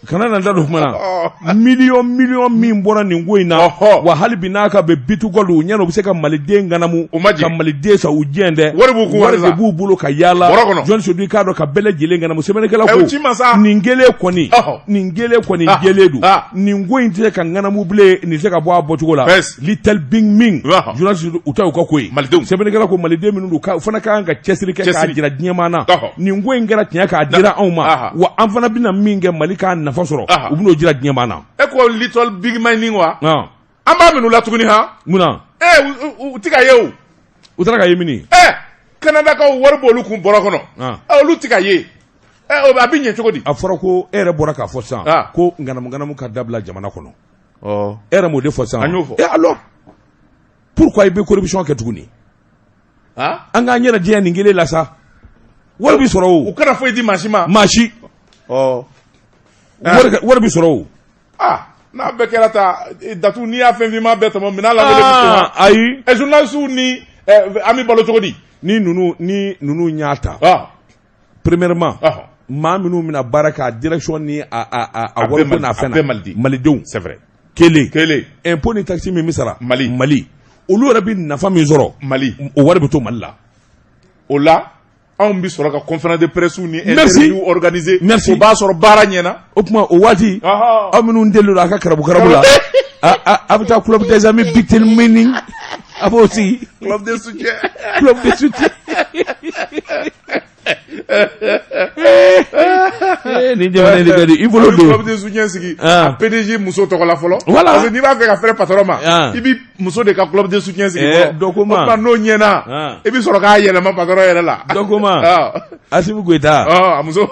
kana na n da don kuma na miliyɔn miliyɔn min bɔra nin ko in na wa hali bi n'a ka bɛ B2Gold u ɲɛna u bɛ se ka maliden ŋanamu ka maliden sa u jɛn dɛ wari b'u kun wari de b'u bolo ka yaala journaliste Seydou i k'a dɔn ka bɛɛ lajɛlen ŋanamu sɛbɛnnikɛla ko nin kelen kɔni nin kelen kɔni jɛlen don nin ko in tɛ se ka ŋanamu bilen nin tɛ se ka bɔ a bɔcogo la Little Big Ming journaliste u ta y'u ka ko ye malidenw sɛbɛnnikɛla ko maliden minnu don u fana ka kan ka cɛsiri kɛ k'a jira diɲɛmaa na nin ko in kɛra tiɲɛ k'a dira anw ma wa an fana bɛna min kɛ Mali k'a nafa sɔrɔ u bɛn'o jira diɲɛmaa na e ko Little Big Mining wa an b'a minɛ u la tuguni han mun na u tɛ ka ye o u taara ka ye mini Kanadakaw wari b'olu kun bɔrɔ kɔnɔ olu tɛ ka ye a bɛ ɲɛ cogo di a fɔra ko e yɛrɛ bɔra k'a fɔ sisan ko ŋanamu ŋanamu ka dabila jamana kɔnɔ e yɛrɛ m'o de fɔ sisan an y'o fɔ e alors pourquoi i bɛ corruption kɛ tuguni an k'an yɛrɛ diya nin kelen la sa wari bɛ sɔrɔ o u kana foyi di maa si ma maa si wari bɛ sɔrɔ o n'a bɛɛ kɛra ta datu n'i y'a fɛn finman bɛɛ tɔmɔ minɛn la ayi journalistes ni an bɛ balo cogo di ni ninnu y'a ta premièrement maa minnu bɛna baara kɛ a direction ni a wari ko n'a fɛn na malidenw c'est vrai kelen kelen impôt ni taxe min bɛ sara Mali Mali olu yɛrɛ bɛ nafa min sɔrɔ Mali o wari bɛ to Mali la o la anw bɛ sɔrɔ ka conférence de presse ni interview organiser merci o b'a sɔrɔ baara ɲɛna o tuma o waati aw minnu delilen don a ka karabu karabu la a bɛ taa club des amis Big Mining a b'o sigi club de soutien club de soutien Nin jamana in de ka di i bolo don club de soutien sigi a PDG muso tɔgɔ la fɔlɔ voilà parce que n'i b'a fɛ ka fɛrɛ patron ma i bi muso de ka club de soutien sigi fɔlɔ dɔ ko ma o tuma n'o ɲɛna i bi sɔrɔ k'a yɛlɛma patron yɛrɛ la dɔ ko ma Asimi Goyita a muso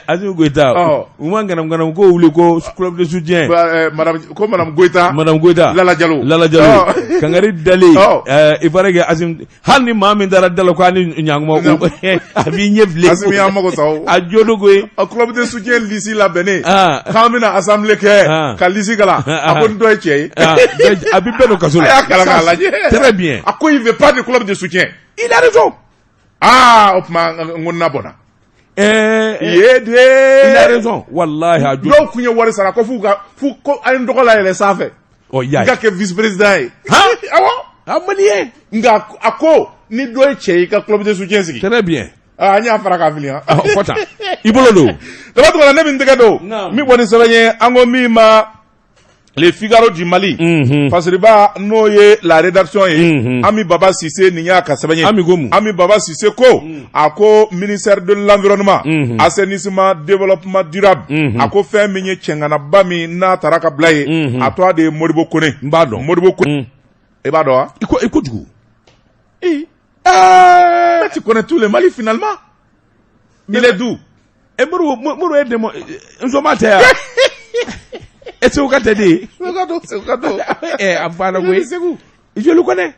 Asimi Goyita u ma ŋanamu ŋanamu ko wuli ko club de soutien ko madame Goyita madame Goyita Lala Jalo Lala Jalo kangari dalen il paraît que Asimi hali ni maa min taara da la ko a ni ɲankuma a b'i ɲɛ bilen Asimi y'an mago sa o a jo don koyi a club de soutien liste labɛnnen k'an bɛna assemblée kɛ ka liste kalan a ko ni dɔ ye cɛ ye a bɛ bɛɛ don kaso la a y'a kalan k'a lajɛ très bien a ko il veut pas de club de soutien il a raison aa o tuma n ko na bɔnna ye de il a raison walahi a jo dɔw tun ye wari sara ko f'u ka f'u ko a ye n tɔgɔ layɛlɛ sanfɛ ɔ y'a ye n ka kɛ vice président ye han awɔ a malien nka a ko ni dɔ ye cɛ ye i ka club de soutien sigi très bien aa an y'a fara k'a fili han fɔ tan i bolo don daba tugura ne bɛ n tɛgɛ don min bɔ ni sɛbɛn ye an ko min ma Le Figaro du Mali fasiriba n'o ye la rédaction ye Ami Baba Sise nin y'a ka sɛbɛn ye Ami ko mun? Ami Baba Sise ko a ko ministère de l'environnement assainissement développement durable a ko fɛn min ye cɛŋanaba min n'a taara ka bila ye a tɔgɔ de ye Modibo Kone N b'a dɔn. Modibo Kone e b'a dɔn wa I ko i kojugu. Mais tu connais tout le Mali finalement. Il est d'où? E Modibo ye dɛmɛ nsoma tɛ yan. E Segu ka tɛ de ye. Segu ka don. A banna koyi. Segu. Je le connais.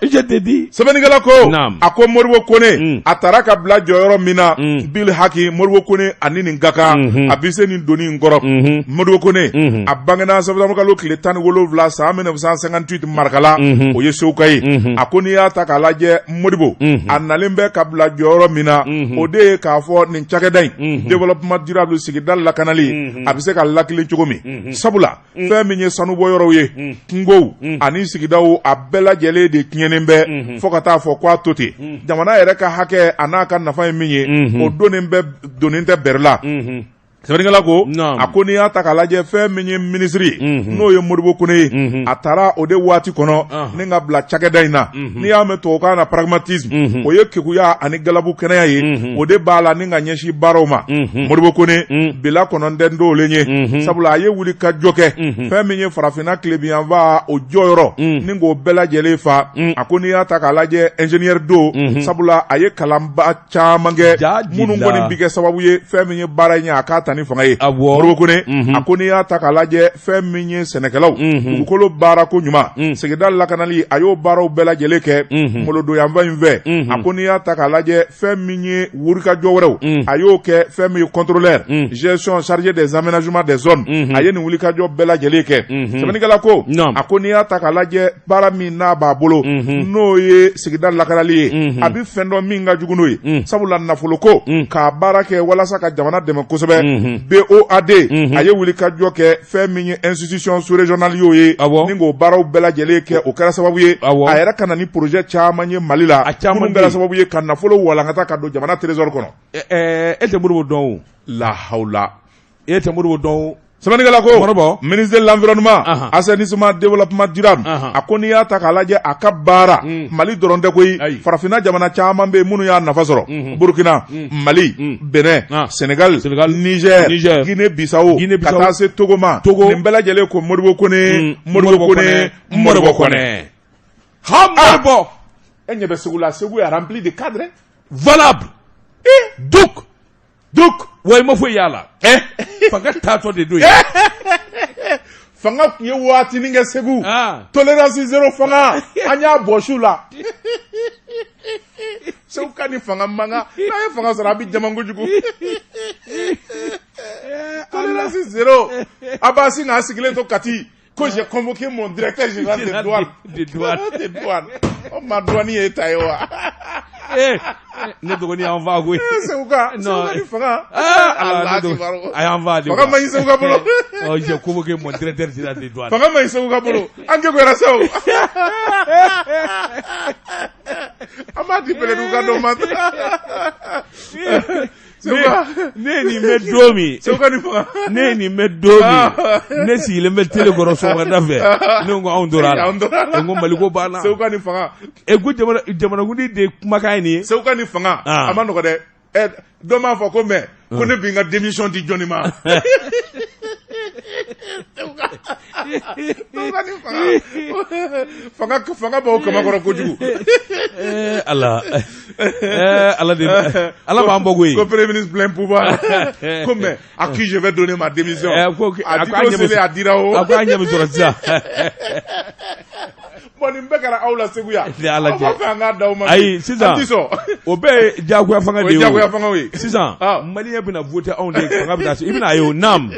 Je te dis. Sɛbɛnnikɛla ko Naam. a ko Modibo Kone a taara ka bila jɔyɔrɔ min na Bil Haki Modibo Kone ani nin ka kan a bɛ se nin doni in kɔrɔ Modibo Kone a bangena septembre kalo tile 17 san 1958 Marikala o ye Seguka ye a ko n'i y'a ta k'a lajɛ Modibo a nalen bɛ ka bila jɔyɔrɔ min na o de ye k'a fɔ nin cakɛda in développement durable sigida lakanali a bɛ se ka lakilen cogo min sabula fɛn min ye sanubɔyɔrɔw ye kungow ani sigidaw a bɛɛ lajɛlen de tiɲɛnen bɛ fo ka taa fɔ k'a to ten jamana yɛrɛ ka hakɛ a n'a ka nafa ye min ye o donnen bɛ donnen tɛ bɛrɛ la sɛbɛnnikɛla ko a ko n'i y'a ta k'a lajɛ fɛn min ye minisiri ye n'o ye Modibo Kone ye a taara o de waati kɔnɔ ni ka bila cakɛda in na n'i y'a mɛn tubabukan na pragmatisme o ye kekuya ani galabu kɛnɛya ye o de b'a la ni ka ɲɛsin baaraw ma Modibo Kone bila kɔnɔntɛn dɔwlen ye sabula a ye wuli ka jɔ kɛ fɛn min ye farafinna tilebinyanfan o jɔyɔrɔ ni k'o bɛɛ lajɛlen fa a ko n'i y'a ta k'a lajɛ ingénieur don sabula a ye kalanba caman kɛ minnu kɔni bi kɛ sababu ye fɛn min ye baara in ye a k'a ta ni fanga ye Modibo Kone a ko n'i y'a ta k'a lajɛ fɛn min ye sɛnɛkɛlaw dugukolo baarako ɲuman sigida lakanali a y'o baaraw bɛɛ lajɛlen kɛ molodoyanfan in fɛ a ko n'i y'a ta k'a lajɛ fɛn min ye wulikajɔ wɛrɛw a y'o kɛ fɛn min ye contrôleur gestion chargé des aménagements des zones a ye nin wulikajɔ bɛɛ lajɛlen kɛ sɛbɛnnikɛla ko a ko n'i y'a ta k'a lajɛ baara min n'a b'a bolo n'o ye sigida lakanali ye a bɛ fɛn dɔn min ka jugu n'o ye sabula nafoloko k'a baara kɛ walasa ka jamana dɛmɛ kosɛbɛ BOAD a ye wulikajɔ kɛ fɛn min ye institution sous-régionale y'o ye ni k'o baaraw bɛɛ lajɛlen kɛ o kɛra sababu ye a yɛrɛ ka na ni projet caman ye Mali la minnu kɛra sababu ye ka nafolo walankata ka don jamana trésor kɔnɔ. E tɛ Modibo dɔn o. Lahawula. E tɛ Modibo dɔn o. Sɛbɛnnikɛla ko ministre de l'environnement assainissement développement durable a ko n'i y'a ta k'a lajɛ a ka baara Mali dɔrɔn tɛ koyi farafinna jamana caman bɛ yen minnu y'a nafa sɔrɔ Burukina Mali Benin Sénégal Niger Guinée Bissau ka taa se Togo ma nin bɛɛ lajɛlen ko Modibo Kone Modibo Kone Modibo Kone ha Modibo e ɲɛ bɛ Segu la Segu est rempli de cadres valable donc donc wa i ma foyi y'a la fanga taatɔ de don yen fanga tun ye waatinin kɛ Segu tolérance zéro fanga an y'a bɔsi u la Segu ka ni fanga mankan n'a ye fanga sɔrɔ a bɛ jama kojugu tolérance zéro Abasi n'a sigilen to Kati ko j'ai convoqué mon directeur général des douanes des douanes des douanes o ma douane ye ta ye wa ne dɔgɔnin y'an fa koyi Segu ka Segu ka ni fanga ala a y'an fa de fanga man ɲi Segu ka bolo oh j'ai convoqué mon directeur général des douanes fanga man ɲi Segu ka bolo an kekuyara sa o an b'a di Bɛlɛdugu ka dɔ ma Ne ye nin mɛn don min Segu ka ni fanga ne ye nin mɛn don min ne sigilen bɛ télé kɔrɔ sɔgɔmada fɛ ne ko anw tora a la n ko Mali ko banna Segu ka ni fanga e ko jamanakuntigi de kumakan ye nin ye Segu ka ni fanga a ma nɔgɔ dɛ ɛ dɔ m'a fɔ ko mais ko ne bi n ka démission di jɔnni ma fanga fanga b'aw kamakɔrɔ kojugu ala ala de ala b'an bɔ koyi ko premier ministre plein pouvoir ko mais à qui je vais donner ma démission ko a di selen a dira o a ko a ɲɛ bɛ sɔrɔ sisan bon nin bɛɛ kɛra aw la Segu yan ni ala aw b'a fɛ an k'a d'aw ma ayi sisan an ti sɔn o bɛɛ ye diyagoya fanga de ye o ye diyagoya fanga ye sisan maliyɛn bɛna voter anw de fanga bɛ taa se i bɛna a ye o naam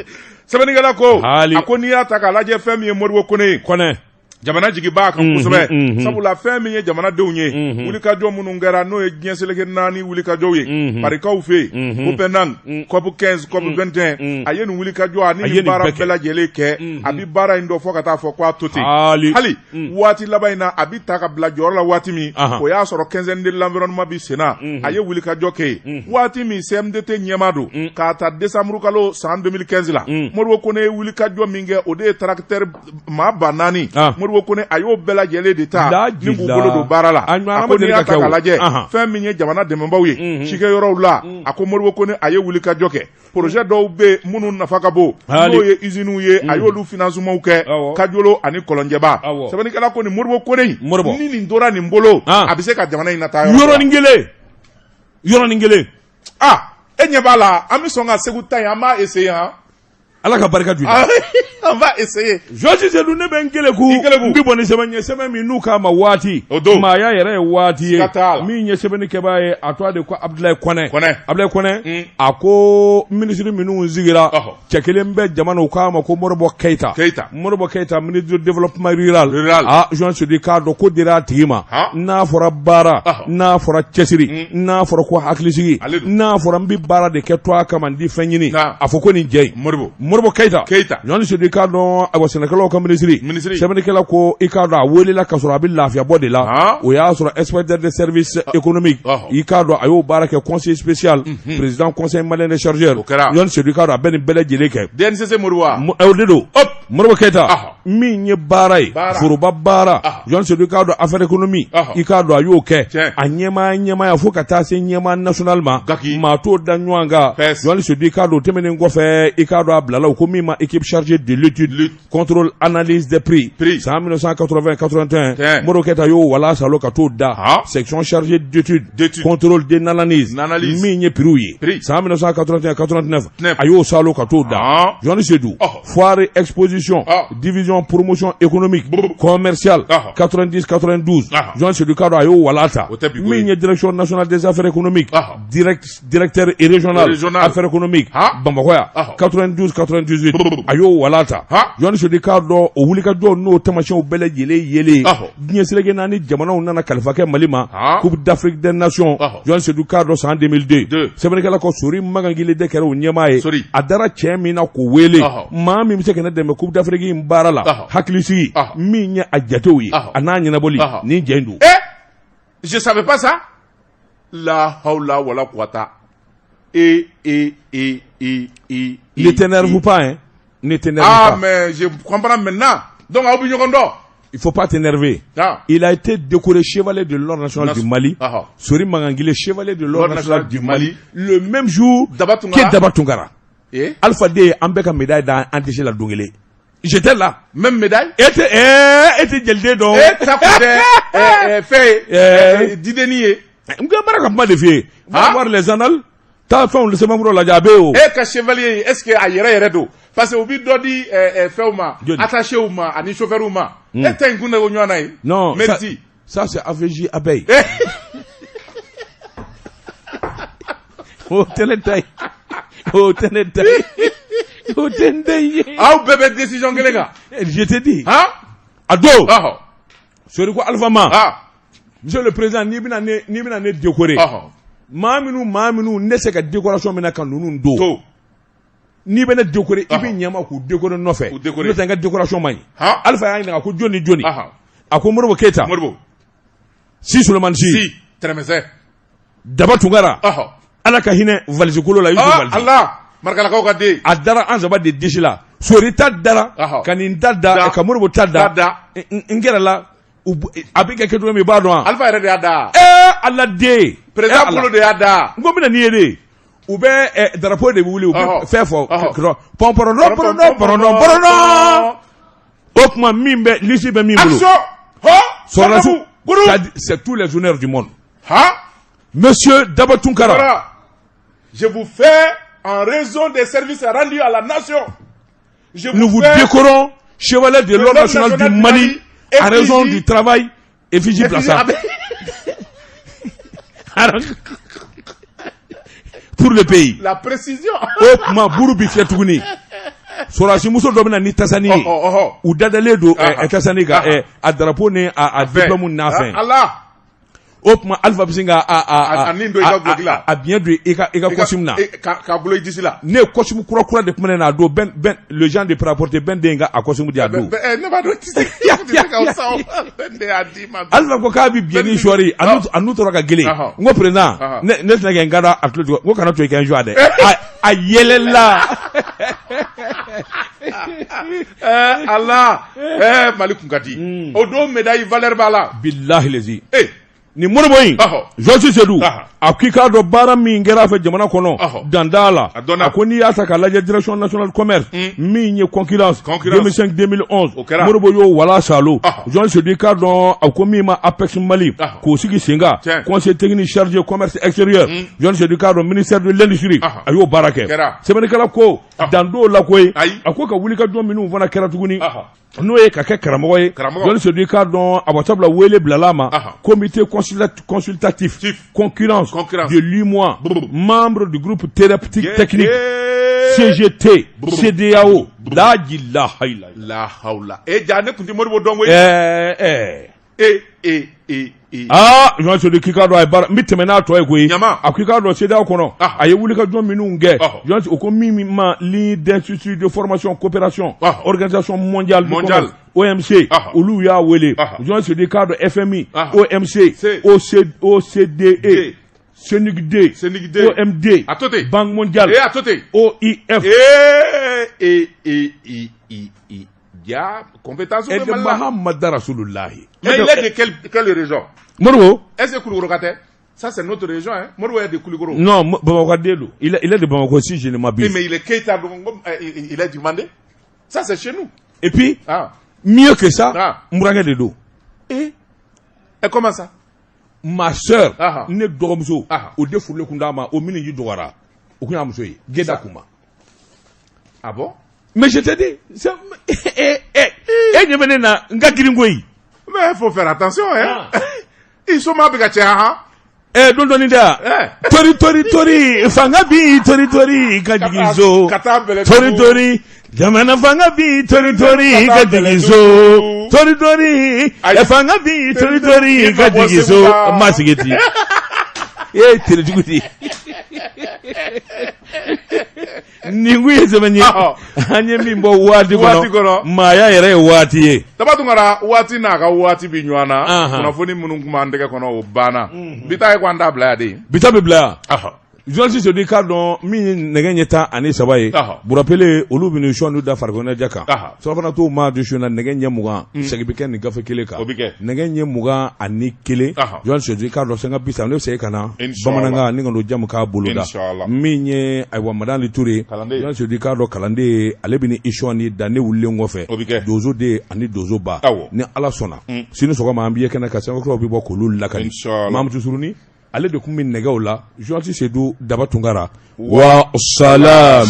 sɛbɛnnikɛla ko a ko n'i y'a ta k'a lajɛ fɛn min ye Modibo Kone ye Kɔnɛ Jamana jigi b'a kan kosɛbɛ, sabula fɛn min ye jamanadenw ye, wulikajɔ minnu kɛra, n'o ye diɲɛ seleke naani wulikajɔw ye, Parikaw fɛ yen, Copenhague, COP 15, COP 21, a ye nin wulikajɔ ani nin baara bɛɛ lajɛlen kɛ. A bɛ baara in dɔn fo ka taa fɔ k'a to ten. Hali waati laban in na, a bɛ ta ka bila jɔyɔrɔ la waati min, o y'a sɔrɔ quinzaine de l'environnement bɛ senna, a ye wulikajɔ kɛ yen. Waati min CMDT ɲɛmaa don, k'a ta décembre kalo san 2015 la, Modibo Kone ye wulikajɔ min kɛ, o de ye tracteur maa 4000, Modibo Kone a y'o bɛɛ lajɛlen de ta ni k'u bolo don baara la. A ko n'i y'a ta k'a lajɛ, fɛn min ye jamana dɛmɛbaaw ye cikɛyɔrɔw la, a ko Modibo Kone a ye wulikajɔ kɛ. Projet dɔw bɛ yen minnu nafa ka bon, n'o ye usines ye, a y'olu financement kɛ Kajolo ani Kɔlɔnjɛba. Sɛbɛnnikɛla ko nin Modibo Kone in, ni nin tora nin bolo, a bɛ se ka jamana in lataa yɔrɔnin kelen, yɔrɔnin kelen. Aa, e ɲɛ b'a la, an bɛ sɔn ka Segu ta in, an b'a essayer han. Ala ka barika don i la. On va essayer. Georges Seydou, ne bɛ n keleku. I keleku. N bɛ bɔ ni sɛbɛn ye, sɛbɛn min n'u k'a ma waati. O don. Maaya yɛrɛ ye waati ye. Siga t'a la. Min ye sɛbɛnni kɛbaa ye, a tɔgɔ de ko Abdoulaye Kɔnɛ. Kɔnɛ. Abdoulaye Kɔnɛ. A ko minisiri minnu sigira. Ɔhɔ. Cɛ kelen bɛ jamana, u k'a ma ko Modibo Keyita. Keyita. Modibo Keyita, ministre du développement rural. Rural. Ah, Jean Seydou k'a dɔn ko dira a tigi ma. Han. N'a fɔra baara. Ɔhɔ. N'a fɔra cɛsiri. N'a fɔra ko hakilisigi. Ale don. N'a fɔra n bɛ baara de kɛ to a kama, n di fɛn ɲini. Na. A fɔ ko nin jɛ in. Modibo. Modibo Keyita. Keyita. Jean Seydou i k'a dɔn, ayiwa, sɛnɛkɛlaw ka minisiri. Minisiri. Sɛbɛnnikɛla ko i k'a dɔn a welela ka sɔrɔ a bɛ lafiyabɔ de la. Han. O y'a sɔrɔ inspecteur de service économique. Ɔhɔ. I k'a dɔn a y'o baara kɛ, conseiller spécial. Président conseil malien des chargeurs. O kɛra. Jean Seydou i k'a dɔn a bɛ nin bɛɛ lajɛlen kɛ. DNCC Modibo wa? O de don. Hop. Modibo Keyita. Ɔhɔ. Min ye baara ye. Baara. Foroba baara. Ɔhɔ. Jean Seydou i k'a dɔn affaire économie. Ɔhɔ. I k'a dɔn a y'o kɛ. Tiɲɛ. A ɲɛmaa ɲɛmaaya fo ka taa se ɲɛmaa national ma. Gaki. Maa t'o da ɲɔgɔn kan. Pɛs. Jean Seydou i k'a dɔn o tɛmɛnen kɔfɛ, i k'a dɔn a bilala u ko min ma équipe chargée de l'étude, contrôle, analyse des prix. Prix. San 1980 81. Tiɲɛ. Modibo Keyita y'o wala salo ka t'o da. Han. Section chargée d'étude. D'étude. Contrôle de l'analyse. L'analyse. Min ye prix ye. Prix. San 1981 89. Neuf. A y'o salo ka t'o da. Han. Jean Seydou. Ɔhɔ. Foire exposition. Ah. Division promotion économique. Brr. Commerciale. Ɔhɔ. 90 92. Ɔhɔ. Jean Seydou k'a dɔn a y'o wala ta. O tɛ bi ko ye. Min ye direction nationale des affaires économiques. Ɔhɔ. Directeur régional. Régional. Affaires économiques. Han. Bamakɔ yan. Ɔhɔ. 92 98. Brr. A y'o wala ta. Han. Jean Seydou k'a dɔn o wulikajɔ n'o taamasiyɛnw bɛɛ lajɛlen yelen. Ɔhɔ. Diɲɛ seleke naani jamanaw nana kalifa kɛ Mali ma. Han. Coupe d'Afrique des Nations. Ɔhɔ. Jean Seydou k'a dɔn san 2002. Deux. Sɛbɛnnikɛla ko Sori Makan Gile de kɛra o ɲɛmaa ye. Sori. A dara cɛ min na k'o wele. Ɔhɔ. Maa min bɛ se ka ne dɛmɛ Coupe d'Afrique in baara la. Ɔhɔ. Hakilisigi. Ɔhɔ. Min ye a jatew ye. Ɔhɔ. A n'a ɲɛnabɔli. Ɔhɔ. Nin jɛ in don. Eh, je savais pas ça. La hawla wala quwata. E E E E E. E. Ne t'énerve pas, hein. Ne t'énerve Ah, pas. mais je comprends maintenant. Donc, aw bɛ ɲɔgɔn dɔn. Il faut pas t'énerver. Ah. Il a été décoré chevalier de l'ordre national du Mali. Ah. Sori Makan Gile, chevalier de l'ordre L'ordre national national du du Mali. Mali. Le même jour Daba Tunkara. que Daba Tunkara. Eh? Alpha D, an bɛɛ ka médaille da an tɛ la don kelen. J'étais là. Même médaille? E tɛ ɛɛ e tɛ jeliden dɔn. E ta kun tɛ fɛn ye. Eh. Dideni ye. N ka baara ka kuma de f'i ye. Va Ah. voir les annales. Taa fɛnw sɛbɛnfuraw lajɛ, a bɛ yen o. E ka chevalier est-ce que a yɛrɛ yɛrɛ don? Parce que u bi dɔ di fɛnw ma, Joli? attaché ma ani chauffeur ma. E ta in kun de o ɲɔgɔn na ye. Non, ça, Merci. ça c'est AVJ Abeille. Eh. O tɛ ne ta ye. O tɛ ne ta ye. O tɛ n ta ye. Aw bɛɛ bɛ décision kelen kan. Je te dis. Han? A don. Ɔhɔ. Sori ko Alpha ma. Ah. Monsieur le président, n'i bɛna ne décorer. Ɔhɔ. Maa minnu ne se ka décoration min na ka ninnu don. To. N'i bɛ ne décorer, i bɛ Ɔhɔ. ɲɛ ma k'u décorer nɔfɛ. K'u décorer. N'o tɛ n ka décoration man ɲi. Han? Alpha y'a ɲininka ko jɔn ni jɔni. Ɔhɔ. A ko Modibo Keyita. Modibo. Si Souleymane Sy. Si. Tɛrɛmɛsɛ. Daba Tunkara. Ɔhɔ. Ala ka hinɛ valise kolo la, Yusu Ah, valise. Allah. Marikalakaw ka den. A dara an saba de disi la. Sori ta dara. Ɔhɔ. Ka nin ta da. Da. Ka Modibo ta da. Ta da. N gɛrɛ la. A bɛ kɛ kɛcogo min, i b'a dɔn wa? Alpha yɛrɛ de y'a da. Ee Ala den. Président Ala. bolo de y'a da. N ko bɛna nin ye de. U bɛ drapeau de bɛ wuli, u bɛ Ɔhɔ. fɛn fɔ. Ɔhɔ. Pɔn pɔrɔdɔn pɔrɔdɔn pɔrɔdɔn pɔrɔdɔn. O tuma min bɛ liste bɛ min bolo. Action. Hɔ. Sɔrɔdasiw. Guru. C'est tous les honneurs du monde. Han? Monsieur Daba Tunkara. Voilà. Je vous fais en raison des services rendus à la nation. Je Nous vous fais décorons chevalier de l'ordre national du Mali à raison effigie- du travail effigie effigie Plassa. avec- Pour le pays. La précision. O tuma buru bi fiyɛ tuguni. Sɔrɔdasimuso dɔ bɛ na ni tasani ye, u dadalen don tasani kan, a drapeau ni a diplôme n'a fɛn. O tuma Alifa bɛ sin ka a nin don i ka duloki la, a biɲɛ don i ka costume na, k'a bolo i disi la. Ne ye costume kura kura de tun bɛ ne na a don, Ben Ben le genre de prêt-à-porter Ben den ka a costume di a don. Ne b'a dɔn i tɛ se ka sa o, Ben de y'a d'i ma. Alifa ko k'a bɛ biɲɛ ni sɔɔri, a n'u tora ka gelen, n ko président ne tɛna kɛ n ka da a tulo jukɔrɔ, n ko kana to i ka n joie dɛ. A yɛlɛla. Ala Mali kun ka di o don, médaille valeur b'a la. Bilahi lezi. Nin Modibo in, Journaliste Seydou, a ko i k'a dɔn baara min kɛra a fɛ jamana kɔnɔ, dan t'a la. A ko n'i y'a ta k'a lajɛ, direction nationale commerce min ye concurrence 2005 2011, Modibo y'o wala salo. Journaliste Seydou, i k'a dɔn a ko min ma APEX Mali k'o sigi sen kan, conseil technique chargé commerce extérieur, Journaliste Seydou, i k'a dɔn ministère de l'industrie a y'o baara kɛ. Sɛbɛnnikɛla ko dan t'o la koyi, a ko ka wulikajɔ minnu fana kɛra tuguni, n'o ye ka kɛ karamɔgɔ ye, Journaliste Seydou, i k'a dɔn a sabula wele bilala a ma, comité consultatif concurrence de l'UEMOA, membre du groupe thérapeutique technique CGT CEDEAO. La ilaha illallah. La hawla. E ja, ne tun tɛ Modibo dɔn koyi. Ɛɛ. E e e e. Aa, Journaliste Seydou k'i k'a dɔn a ye baara n bɛ tɛmɛ n'a tɔ ye koyi. Ɲama. A ko i k'a dɔn CEDEAO kɔnɔ, a ye wulikajɔ minnu kɛ, Journaliste, o ko min ma ligne d'institut de formation coopération organisation mondiale du commerce OMC, olu y'a wele. Journaliste Seydou, i k'a dɔn FMI, OMC, OC OCDE, CNUG-D, CNUG-D, OMD, a to ten. Banque mondiale, a to ten. OIF. E e e e e e ja, compétence bɛ Mali la. Muhammad Rasulullahi. Mais il est de quelle région? Modibo. Est-ce que Kulukoro ka tɛ? Ça, c'est notre région, hein. Modibo est de Kulukoro. Non, Bamakɔ den don. Il est de Bamako si je ne m'abuse. Mais il est Keita, donc il est du Mandé. Ça, c'est chez nous. Et puis, mieux que ça, n burankɛ de don. Et comment ça? Ma sœur, ne dɔgɔmuso, o de furulen kun d'a ma, o minnu ji dɔgɔyara, o kun y'a muso ye, Geda Kuma. Ah bon? Mais je te dis, e e ɲɛ bɛ ne na, n ka girin koyi. Mais il faut faire attention, hein. I soma bɛ ka caya han. Ɛ, don dɔɔni tɛ yan. Tori tori tori, fanga bi tori tori ka jigin so. Ka taa bɛlɛ. Tori tori, jamana fanga bi tori tori ka jigin so. Tori tori, fanga bi tori tori ka jigin so. N ma sigi ten. E ye terijugu de ye. Nin kun ye sɛbɛn ye an ye min bɔ waati kɔnɔ, maaya yɛrɛ ye waati ye. Daba Tunkara, waati n'a ka waati bɛ ɲɔgɔn na. Kunnafoni minnu tun b'an tɛgɛ kɔnɔ, o banna. Bi ta ye ko an t'a bila yan de. Bi ta bɛ bila yan. Journaliste Seydou, i k'a dɔn min ye nɛgɛ ɲɛ 13 ye, Burapele olu bɛ sɔn da farikoloɲɛnajɛ kan, surafana t'o maa dusu na. Nɛgɛ ɲɛ 20, segin bɛ kɛ nin gafe kelen kan. Nɛgɛ ɲɛ 21, journaliste Seydou, i k'a dɔn sanga 30, ne bɛ segin ka na bamanankan ni ka don jamu k'a boloda. Min ye ayiwa Madani Ture, journaliste Seydou, i k'a dɔn kalanden, ale bɛ ni isɔni da ne wulilen kɔfɛ, donso den ani donso ba, ni Ala sɔnna sini sɔgɔma an bɛ ye kɛnɛ kan, sɛbɛnkuraw bɛ bɔ k'olu lakali. Mamutu Suruni, ale de tun bɛ nɛgɛw la. Journaliste Seydou Daba Tunkara, wa salam.